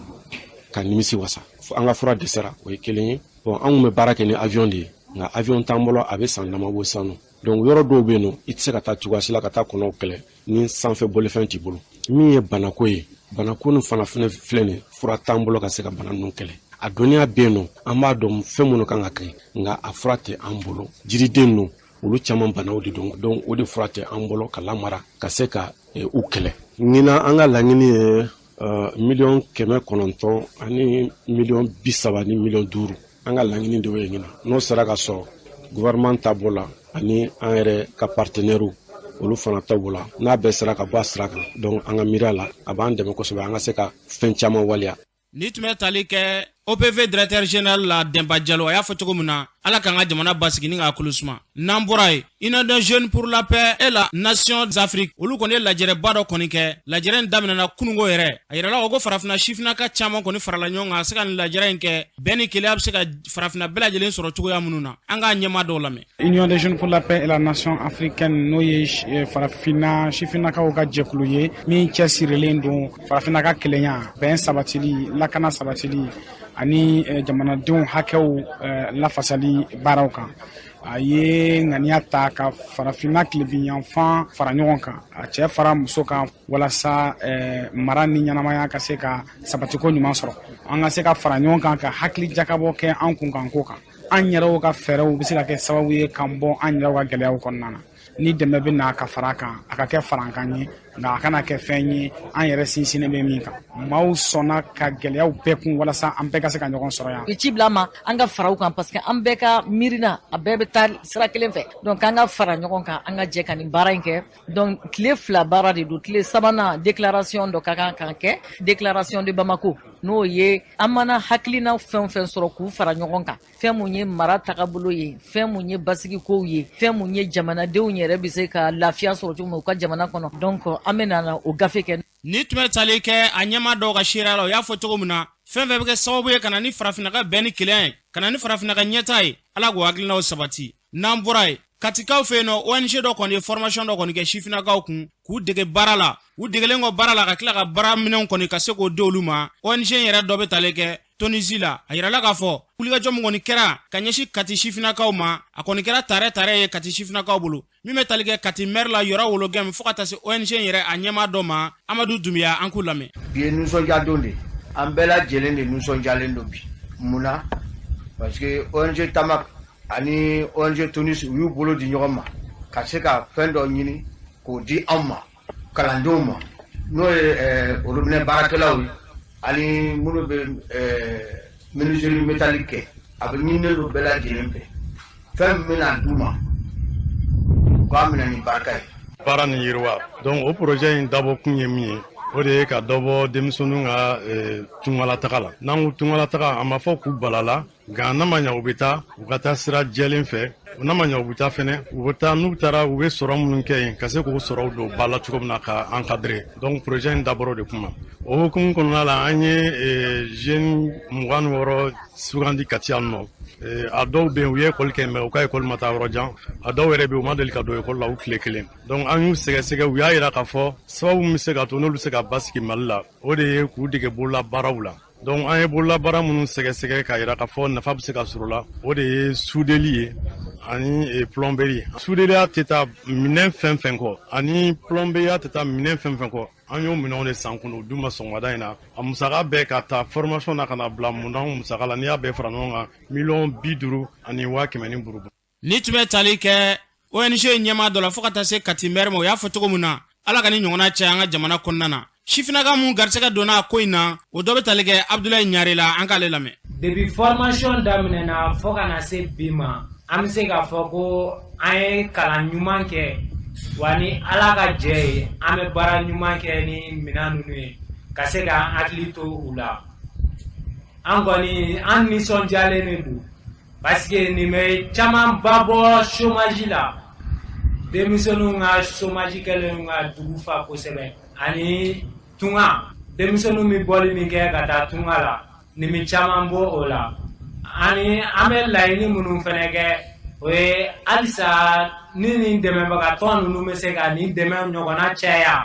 ka nimisi wasa, an ka fura dɛsɛra, o ye kelen ye. Bon, an kun bɛ baara kɛ ni avion de ye, nka avion t'an bolo, a bɛ san dama bɔ sisan nɔ. Donc yɔrɔ dɔw bɛ yen nɔ, i tɛ se ka taa cogoya si la ka taa kɔnɔw kɛlɛ ni sanfɛ bolifɛn t'i bolo. Min ye banako ye, banako nin fana filɛ nin, fura t'an bolo ka se ka bana ninnu kɛlɛ. A dɔnniya bɛ yen nɔ, an b'a dɔn fɛn minnu kan ka kɛ, nka a fura tɛ an bolo. Jiriden ninnu, olu caman banaw de don, donc o de fura tɛ an bolo ka lamara ka se ka u kɛlɛ. Ɲinan, an ka laɲini ye 900 000 ani 30 miliyɔn ni 5 miliyɔn. An ka laɲini de ye ɲinan, n'o sera ka sɔrɔ, gouvernement ta b'o la ani an yɛrɛ ka partenaires olu fana ta b'o la, n'a bɛɛ sera ka bɔ a sira kan, donc an ka miiriya la, a b'an dɛmɛ kosɛbɛ an ka se ka fɛn caman waleya. Ni tun bɛ tali kɛ OPV directeur général la, Dɛnba Jalo, a y'a fɔ cogo min na, Ala k'an ka jamana basigi ni k'a kolo suma. N'an bɔra yen, Union des jeunes pour la paix et la nation d'Afrique, olu kɔni ye lajɛrɛba dɔ kɔni kɛ. Lajɛrɛ in daminɛna kunungo yɛrɛ. A yirala ko farafinna sifinnaka caman kɔni farala ɲɔgɔn kan ka se ka nin lajɛrɛ in kɛ, bɛn ni kelenya bɛ se ka farafinna bɛɛ lajɛlen sɔrɔ cogoya minnu na. An k'a ɲɛmaa dɔw lamɛn. Union des jeunes pour la paix et la nation africaine, n'o ye farafinna sifinnakaw ka jɛkulu ye min cɛsirilen don farafinna ka kelenya, bɛn sabatili, lakana sabatili ani jamanadenw hakɛw lafasali baaraw kan, a ye ŋaniya ta ka farafinna tilebinyanfan fara ɲɔgɔn kan, a cɛ fara muso kan, walasa mara ni ɲɛnamaya ka se ka sabatiko ɲuman sɔrɔ, an ka se ka fara ɲɔgɔn kan ka hakili jakabɔ kɛ an kunkanko kan. An yɛrɛw ka fɛɛrɛw bɛ se ka kɛ sababu ye k'an bɔ an yɛrɛw ka gɛlɛyaw kɔnɔna na. Ni dɛmɛ bɛ na ka fara kan, a ka kɛ farankan ye, nka a kana kɛ fɛn ye an yɛrɛ sinsinnen bɛ min kan. Maaw sɔnna ka gɛlɛyaw bɛɛ kun walasa an bɛɛ ka se ka ɲɔgɔn sɔrɔ yan. U ci bila an ma an ka fara u kan, parce que an bɛɛ ka miirina, a bɛɛ bɛ taa sira kelen fɛ. Donc an ka fara ɲɔgɔn kan, an ka jɛ ka nin baara in kɛ. Donc tile 2 baara de don. Tile sabanan, déclaration dɔ ka kan ka kɛ, déclaration de Bamako, n'o ye an mana hakilina fɛn o fɛn sɔrɔ k'u fara ɲɔgɔn kan, fɛn mun ye mara tagabolo ye, fɛn mun ye basigikow ye, fɛn mun ye jamanadenw yɛrɛ bɛ se ka lafiya sɔrɔ cogo min u ka jamana kɔnɔ. Donc an bɛ na o gafe kɛ. Ni tun bɛ tali kɛ a ɲɛmaa dɔw ka seereya la, o y'a fɔ cogo min na, fɛn fɛn bɛ kɛ sababu ye ka na ni farafinna ka bɛn ni kelenya ye, ka na ni farafinna ka ɲɛtaa ye, Ala k'o hakilinaw sabati. N'an bɔra yen, Katikaw fɛ yen nɔ, ONG dɔ kɔni ye formation dɔ kɔni kɛ sifinnakaw kun k'u dege baara la. U degelen kɔ baara la, ka tila ka baara minɛnw kɔni ka se k'o di olu ma. ONG yɛrɛ dɔ bɛ tali kɛ Tunisie la. A yirala k'a fɔ wulikajɔ min kɔni kɛra ka ɲɛsin Kati sifinnakaw ma, a kɔni kɛra tare tare ye Kati sifinnakaw bolo. Min bɛ tali kɛ Kati maire la, Yɔrɔ Wologɛm, fo ka taa se ONG yɛrɛ a ɲɛmaa dɔ ma, Amadu Dunbiya, an k'u lamɛn. Bi ye nisɔndiya don de, an bɛɛ lajɛlen de nisɔndiyalen don bi. Mun na? Parce que ONG Tamak ani ONG Tunis, u y'u bolo di ɲɔgɔn ma ka se ka fɛn dɔ ɲini k'o di anw ma, kalandenw ma, n'o ye robinet baarakɛlaw ye ani minnu bɛ menuiserie métallique kɛ. A bɛ ɲininen don bɛɛ lajɛlen fɛ, fɛn min bɛna d'u ma, u k'a minɛ ni barika ye. Baara ni yiriwa, donc o projet in dabɔ kun ye min ye, O de ye ka dɔ bɔ denmisɛnninw ka tungalataga la. N'an ko tungalataga, a ma fɔ k'u balala, nka n'a ma ɲa u bɛ taa, u ka taa sira jɛlen fɛ. N'a ma ɲa u bɛ taa fɛnɛ, u bɛ taa, n'u taara, u bɛ sɔrɔ minnu kɛ yen, ka se k'o sɔrɔw don ba la cogo min na ka encadrer. Donc projet in dabɔra o de kuma. O hukumu kɔnɔna la, an ye jeunes 26 sugandi Kati yan nɔ. A dɔw bɛ yen, u ye école kɛ, mais u ka école ma taa yɔrɔ jan. A dɔw yɛrɛ bɛ yen, u ma deli ka don école la u tile kelen. Donc an y'u sɛgɛsɛgɛ, u y'a yira k'a fɔ sababu min bɛ se ka to n'olu bɛ se ka basigi Mali la, o de ye k'u dege bololabaaraw la. Donc an ye bololabaara minnu sɛgɛsɛgɛ k'a yira k'a fɔ nafa bɛ se ka sɔrɔ la, o de ye sudeli ye ani plomberie. Sudeliya tɛ taa minɛn fɛn fɛn kɔ ani plomberie tɛ taa minɛn fɛn fɛn kɔ, an y'o minɛnw de san kun d'u ma sɔgɔmada in na. A musaka bɛɛ ka taa formation na ka na bila mundan musaka la, n'i y'a bɛɛ fara ɲɔgɔn kan, 50 miliyɔn ni burubu. Ni tun bɛ tali kɛ ONG ɲɛmaa dɔ la fo ka taa se Kati maire ma, o y'a fɔ cogo min na, Ala ka ni ɲɔgɔnna cɛ an ka jamana kɔnɔna na. Sifinnaka mun garisɛgɛ donna a ko in na, o dɔ bɛ tali kɛ Abudulayi Ɲare la, an k'ale lamɛn. Depuis formation daminɛna fo ka na se bi ma, an bɛ se k'a fɔ ko an ye kalan ɲuman kɛ, wa ni Ala ka jɛ ye, an bɛ baara ɲuman kɛ ni minɛn ninnu ye ka se k'an hakili to u la. An kɔni, an nisɔndiyalen de don, parce que nin bɛ camanba bɔ chômage la. Denmisɛnninw ka chômage kɛlen ka dugu fa kosɛbɛ, ani tunga, denmisɛnninw bɛ bɔli min kɛ ka taa tunga la, nin bɛ caman bɔ o la. Ani an bɛ laɲini minnu fɛnɛ kɛ, o ye halisa ni nin dɛmɛbagatɔ ninnu bɛ se ka nin dɛmɛ ɲɔgɔnna caya.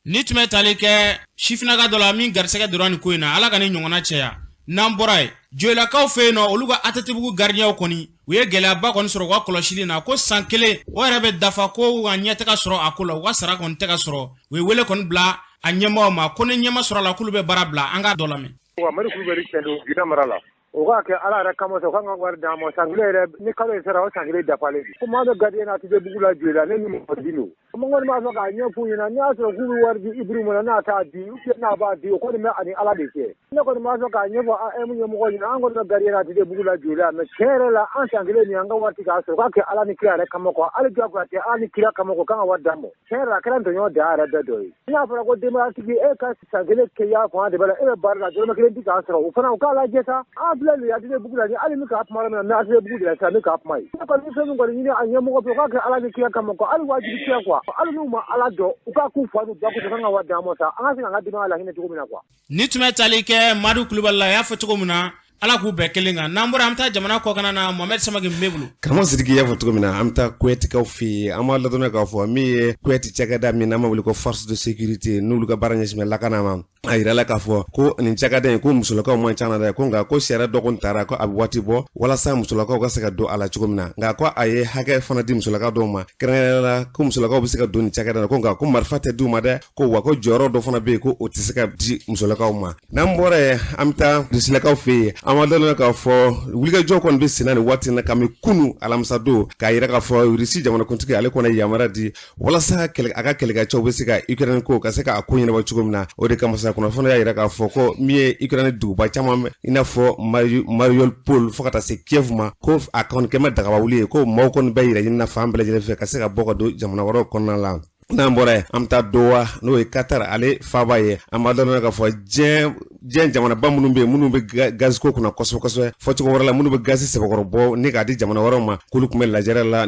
Ni tun bɛ tali kɛ sifinnaka dɔ la min garisɛgɛ donna nin ko in na, Ala ka ni ɲɔgɔnna caya. N'an bɔra yen, Joyilakaw fɛ yen nɔ, olu ka ATT-bugu garidiɲɛw kɔni, u ye gɛlɛyaba kɔni sɔrɔ u ka kɔlɔsili na, ko san kelen o yɛrɛ bɛ dafa ko u ka ɲɛ tɛ ka sɔrɔ a ko la, u ka sara kɔni tɛ ka sɔrɔ. U ye wele kɔni bila a ɲɛmaaw ma ko ni ɲɛma sɔrɔ a la, k'olu bɛ baara bila. An k'a dɔ lamɛn. Wa Mali Kulubali cɛ don Gida mara la. O k'a kɛ Ala yɛrɛ kama sa, u kan ka wari d'an ma. San kelen yɛrɛ, ni kalo in sara, o san kelen dafalen. Ko maa bɛ gardien na ATT-bugu la Joyila, ne ni mɔgɔ di don. N kɔni b'a fɔ k'a ɲɛf'u ɲɛna, n'i y'a sɔrɔ k'u bɛ wari di Ibrim ma, n'a t'a di ou bien n'a b'a di, o kɔni bɛ ani Ala de cɛ. Ne kɔni b'a fɛ k'a ɲɛfɔ AM ɲɛmɔgɔ ɲɛna, an kɔni bɛ gardien na ATT-bugu la Joyila, mais tiɲɛ yɛrɛ la, an san kelen nin, an ka wari tɛ k'a sɔrɔ. U k'a kɛ Ala ni kira yɛrɛ kama quoi, hali diyagoya tɛ, Ala ni kira kama quoi, u kan ka wari d'an ma. Tiɲɛ yɛrɛ la, a kɛra tɔɲɔ dan yɛrɛ bɛɛ dɔ ye. N'a fɔra ko denbayatigi, e ka san kelen kɛ i y'a fanga de bɛ la, e bɛ baara la, dɔrɔmɛ kelen tɛ k'a sɔrɔ, o fana u k'a lajɛ sa. An filɛ nin ye ATT-bugu la, ni hali min k'a kuma min na, n bɛ ATT-bugu de la sisan, n bɛ k'a kuma ye. Ne kɔni bɛ fɛn min kɔni ɲini a ɲɛmɔgɔ fɛ, u k'a kɛ Ala ni kira kama quoi, hali wajibi tɛ quoi, hali n'u ma Ala dɔn, u k'a k'u fa n'u ba kosɔn, u kan ka wari d'an ma sa, an ka se k'an ka denbaya lahinɛ cogo min na quoi. Ni tun bɛ tali kɛ Madu Kulubali la, a y'a fɔ cogo min na, Ala k'u bɛɛ kelen kan. N'an bɔra, an bɛ taa jamana kɔkan na. Mohamɛd Samake bɛ bolo. Karamɔgɔ Sidiki y'a fɔ cogo min na, an bɛ taa Kuyatikaw fɛ yen. An b'a ladɔnniya k'a fɔ min ye Kuyati cakɛda min n'an b'a wele ko force de sécurité, n'olu ka baara ɲɛsin bɛ lakana ma, a yirala k'a fɔ ko nin cakɛda in, ko musolakaw man ca na dɛ, ko nka ko sariya dɔ kɔni taara ko a bɛ waati bɔ walasa musolakaw ka se ka don a la cogo min na. Nka ko a ye hakɛ fana di musolaka dɔw ma, kɛrɛnkɛrɛnnenya la ko musolakaw bɛ se ka don nin cakɛda la, ko nka ko marifa tɛ d'u ma dɛ, ko wa ko jɔyɔrɔ dɔ fana bɛ yen, ko o tɛ se ka di musolakaw ma. N'an bɔra yen, an bɛ taa Rusilakaw fɛ yen. An b'a dɔn k'a fɔ wulikajɔ kɔni bɛ senna nin waati in na kabini kunu alamisa don, k'a yira k'a fɔ Rusi jamanakuntigi ale kɔni ye yamaruya di walasa a ka kɛlɛkɛcɛw bɛ se ka Ukraine ko ka se k'a ko ɲɛnabɔ cogo min na. O de kama sa, kunnafoni y'a yira k'a fɔ ko min ye Ukraine duguba caman, i n'a fɔ Mariupol fo ka taa se Kiev ma, ko a kɔni kɛn bɛ dagaba wuli ye, ko maaw kɔni bɛ yɛrɛ ɲini na fan bɛɛ lajɛlen fɛ ka se ka bɔ ka don jamana wɛrɛw kɔnɔna la. N'an bɔra yen, an bɛ taa Doha, n'o ye Qatar ale faaba ye. An b'a dɔn k'a fɔ diɲɛ jamanaba minnu bɛ yen, minnu bɛ gazi ko kunna kosɛbɛ kosɛbɛ, fɔcogo wɛrɛ la minnu bɛ gazi sɛbɛkɔrɔ bɔ ni k'a di jamana wɛrɛw ma, k'olu tun bɛ lajɛrɛ la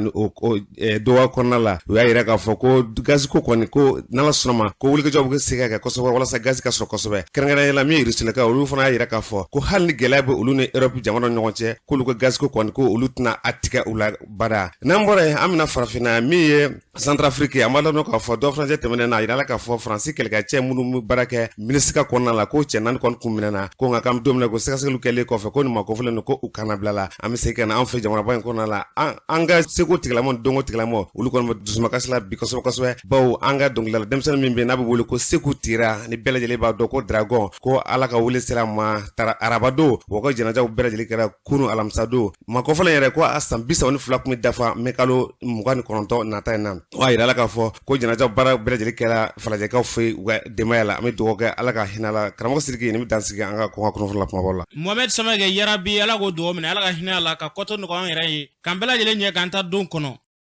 Doha kɔnɔna la. U y'a yira k'a fɔ ko gazi ko kɔni, ko n'Ala sɔnna ma, ko wulikajɔ bɛ se ka kɛ kosɛbɛ walasa gazi ka sɔrɔ kosɛbɛ. Kɛrɛnkɛrɛnnenya la, min ye Rusilakaw, olu fana y'a yira k'a fɔ ko hali ni gɛlɛya bɛ olu ni Europe jamana ɲɔgɔn cɛ, k'olu ka gazi ko kɔni, ko olu tɛna a tigɛ u la bada. N'an bɔra yen, an bɛna farafinna. Min ye Centrafrique, an b'a dɔn k'a fɔ dɔ furancɛ tɛmɛnen na, a yirala k'a fɔ Faransi kɛlɛkɛcɛ minnu bɛ baara kɛ MINUSCA kɔnɔna la, ko cɛ naani kɔni kun minɛna, ko nka k'an bɛ don min na, ko sɛgɛsɛgɛliw kɛlen kɔfɛ, ko nin maa kofɔlen ninnu, ko u kana bila la. An bɛ segin ka na an fɛ jamanaba in kɔnɔna la. An ka seko tigilamaw ni dɔnko tigilamaw, olu kɔni bɛ dusumakasi la bi kosɛbɛ kosɛbɛ, bawo an ka dɔnkilidala denmisɛnnin min bɛ yen n'a bɛ wele ko Seku Tira, ni bɛɛ lajɛlen b'a dɔn ko Dragon, ko Ala ka wele sera ma tara arabado wa ka janajaw bɛɛ lajɛlen kɛra kunu alamisa don. Maa kɔfɔlen yɛrɛ, ko a san 32 tun bɛ dafa mɛ kalo 29 nata in na. O a yirala k'a fɔ ko janaja baara bɛɛ lajɛlen kɛra Falajɛkaw fɛ yen u ka denbaya la. An bɛ dugawu kɛ Ala ka hinɛ la. Karamɔgɔ Sidiki, nin bɛ dan sigi an ka kɔn ka kunnafoni la kumabaw la. Mohamed Samake, yarabi, Ala k'o dugawu minɛ, Ala ka hinɛ a la ka kɔtɔ nɔgɔya an yɛrɛ ye, k'an bɛɛ lajɛlen ɲɛ k'an ta don kɔnɔ.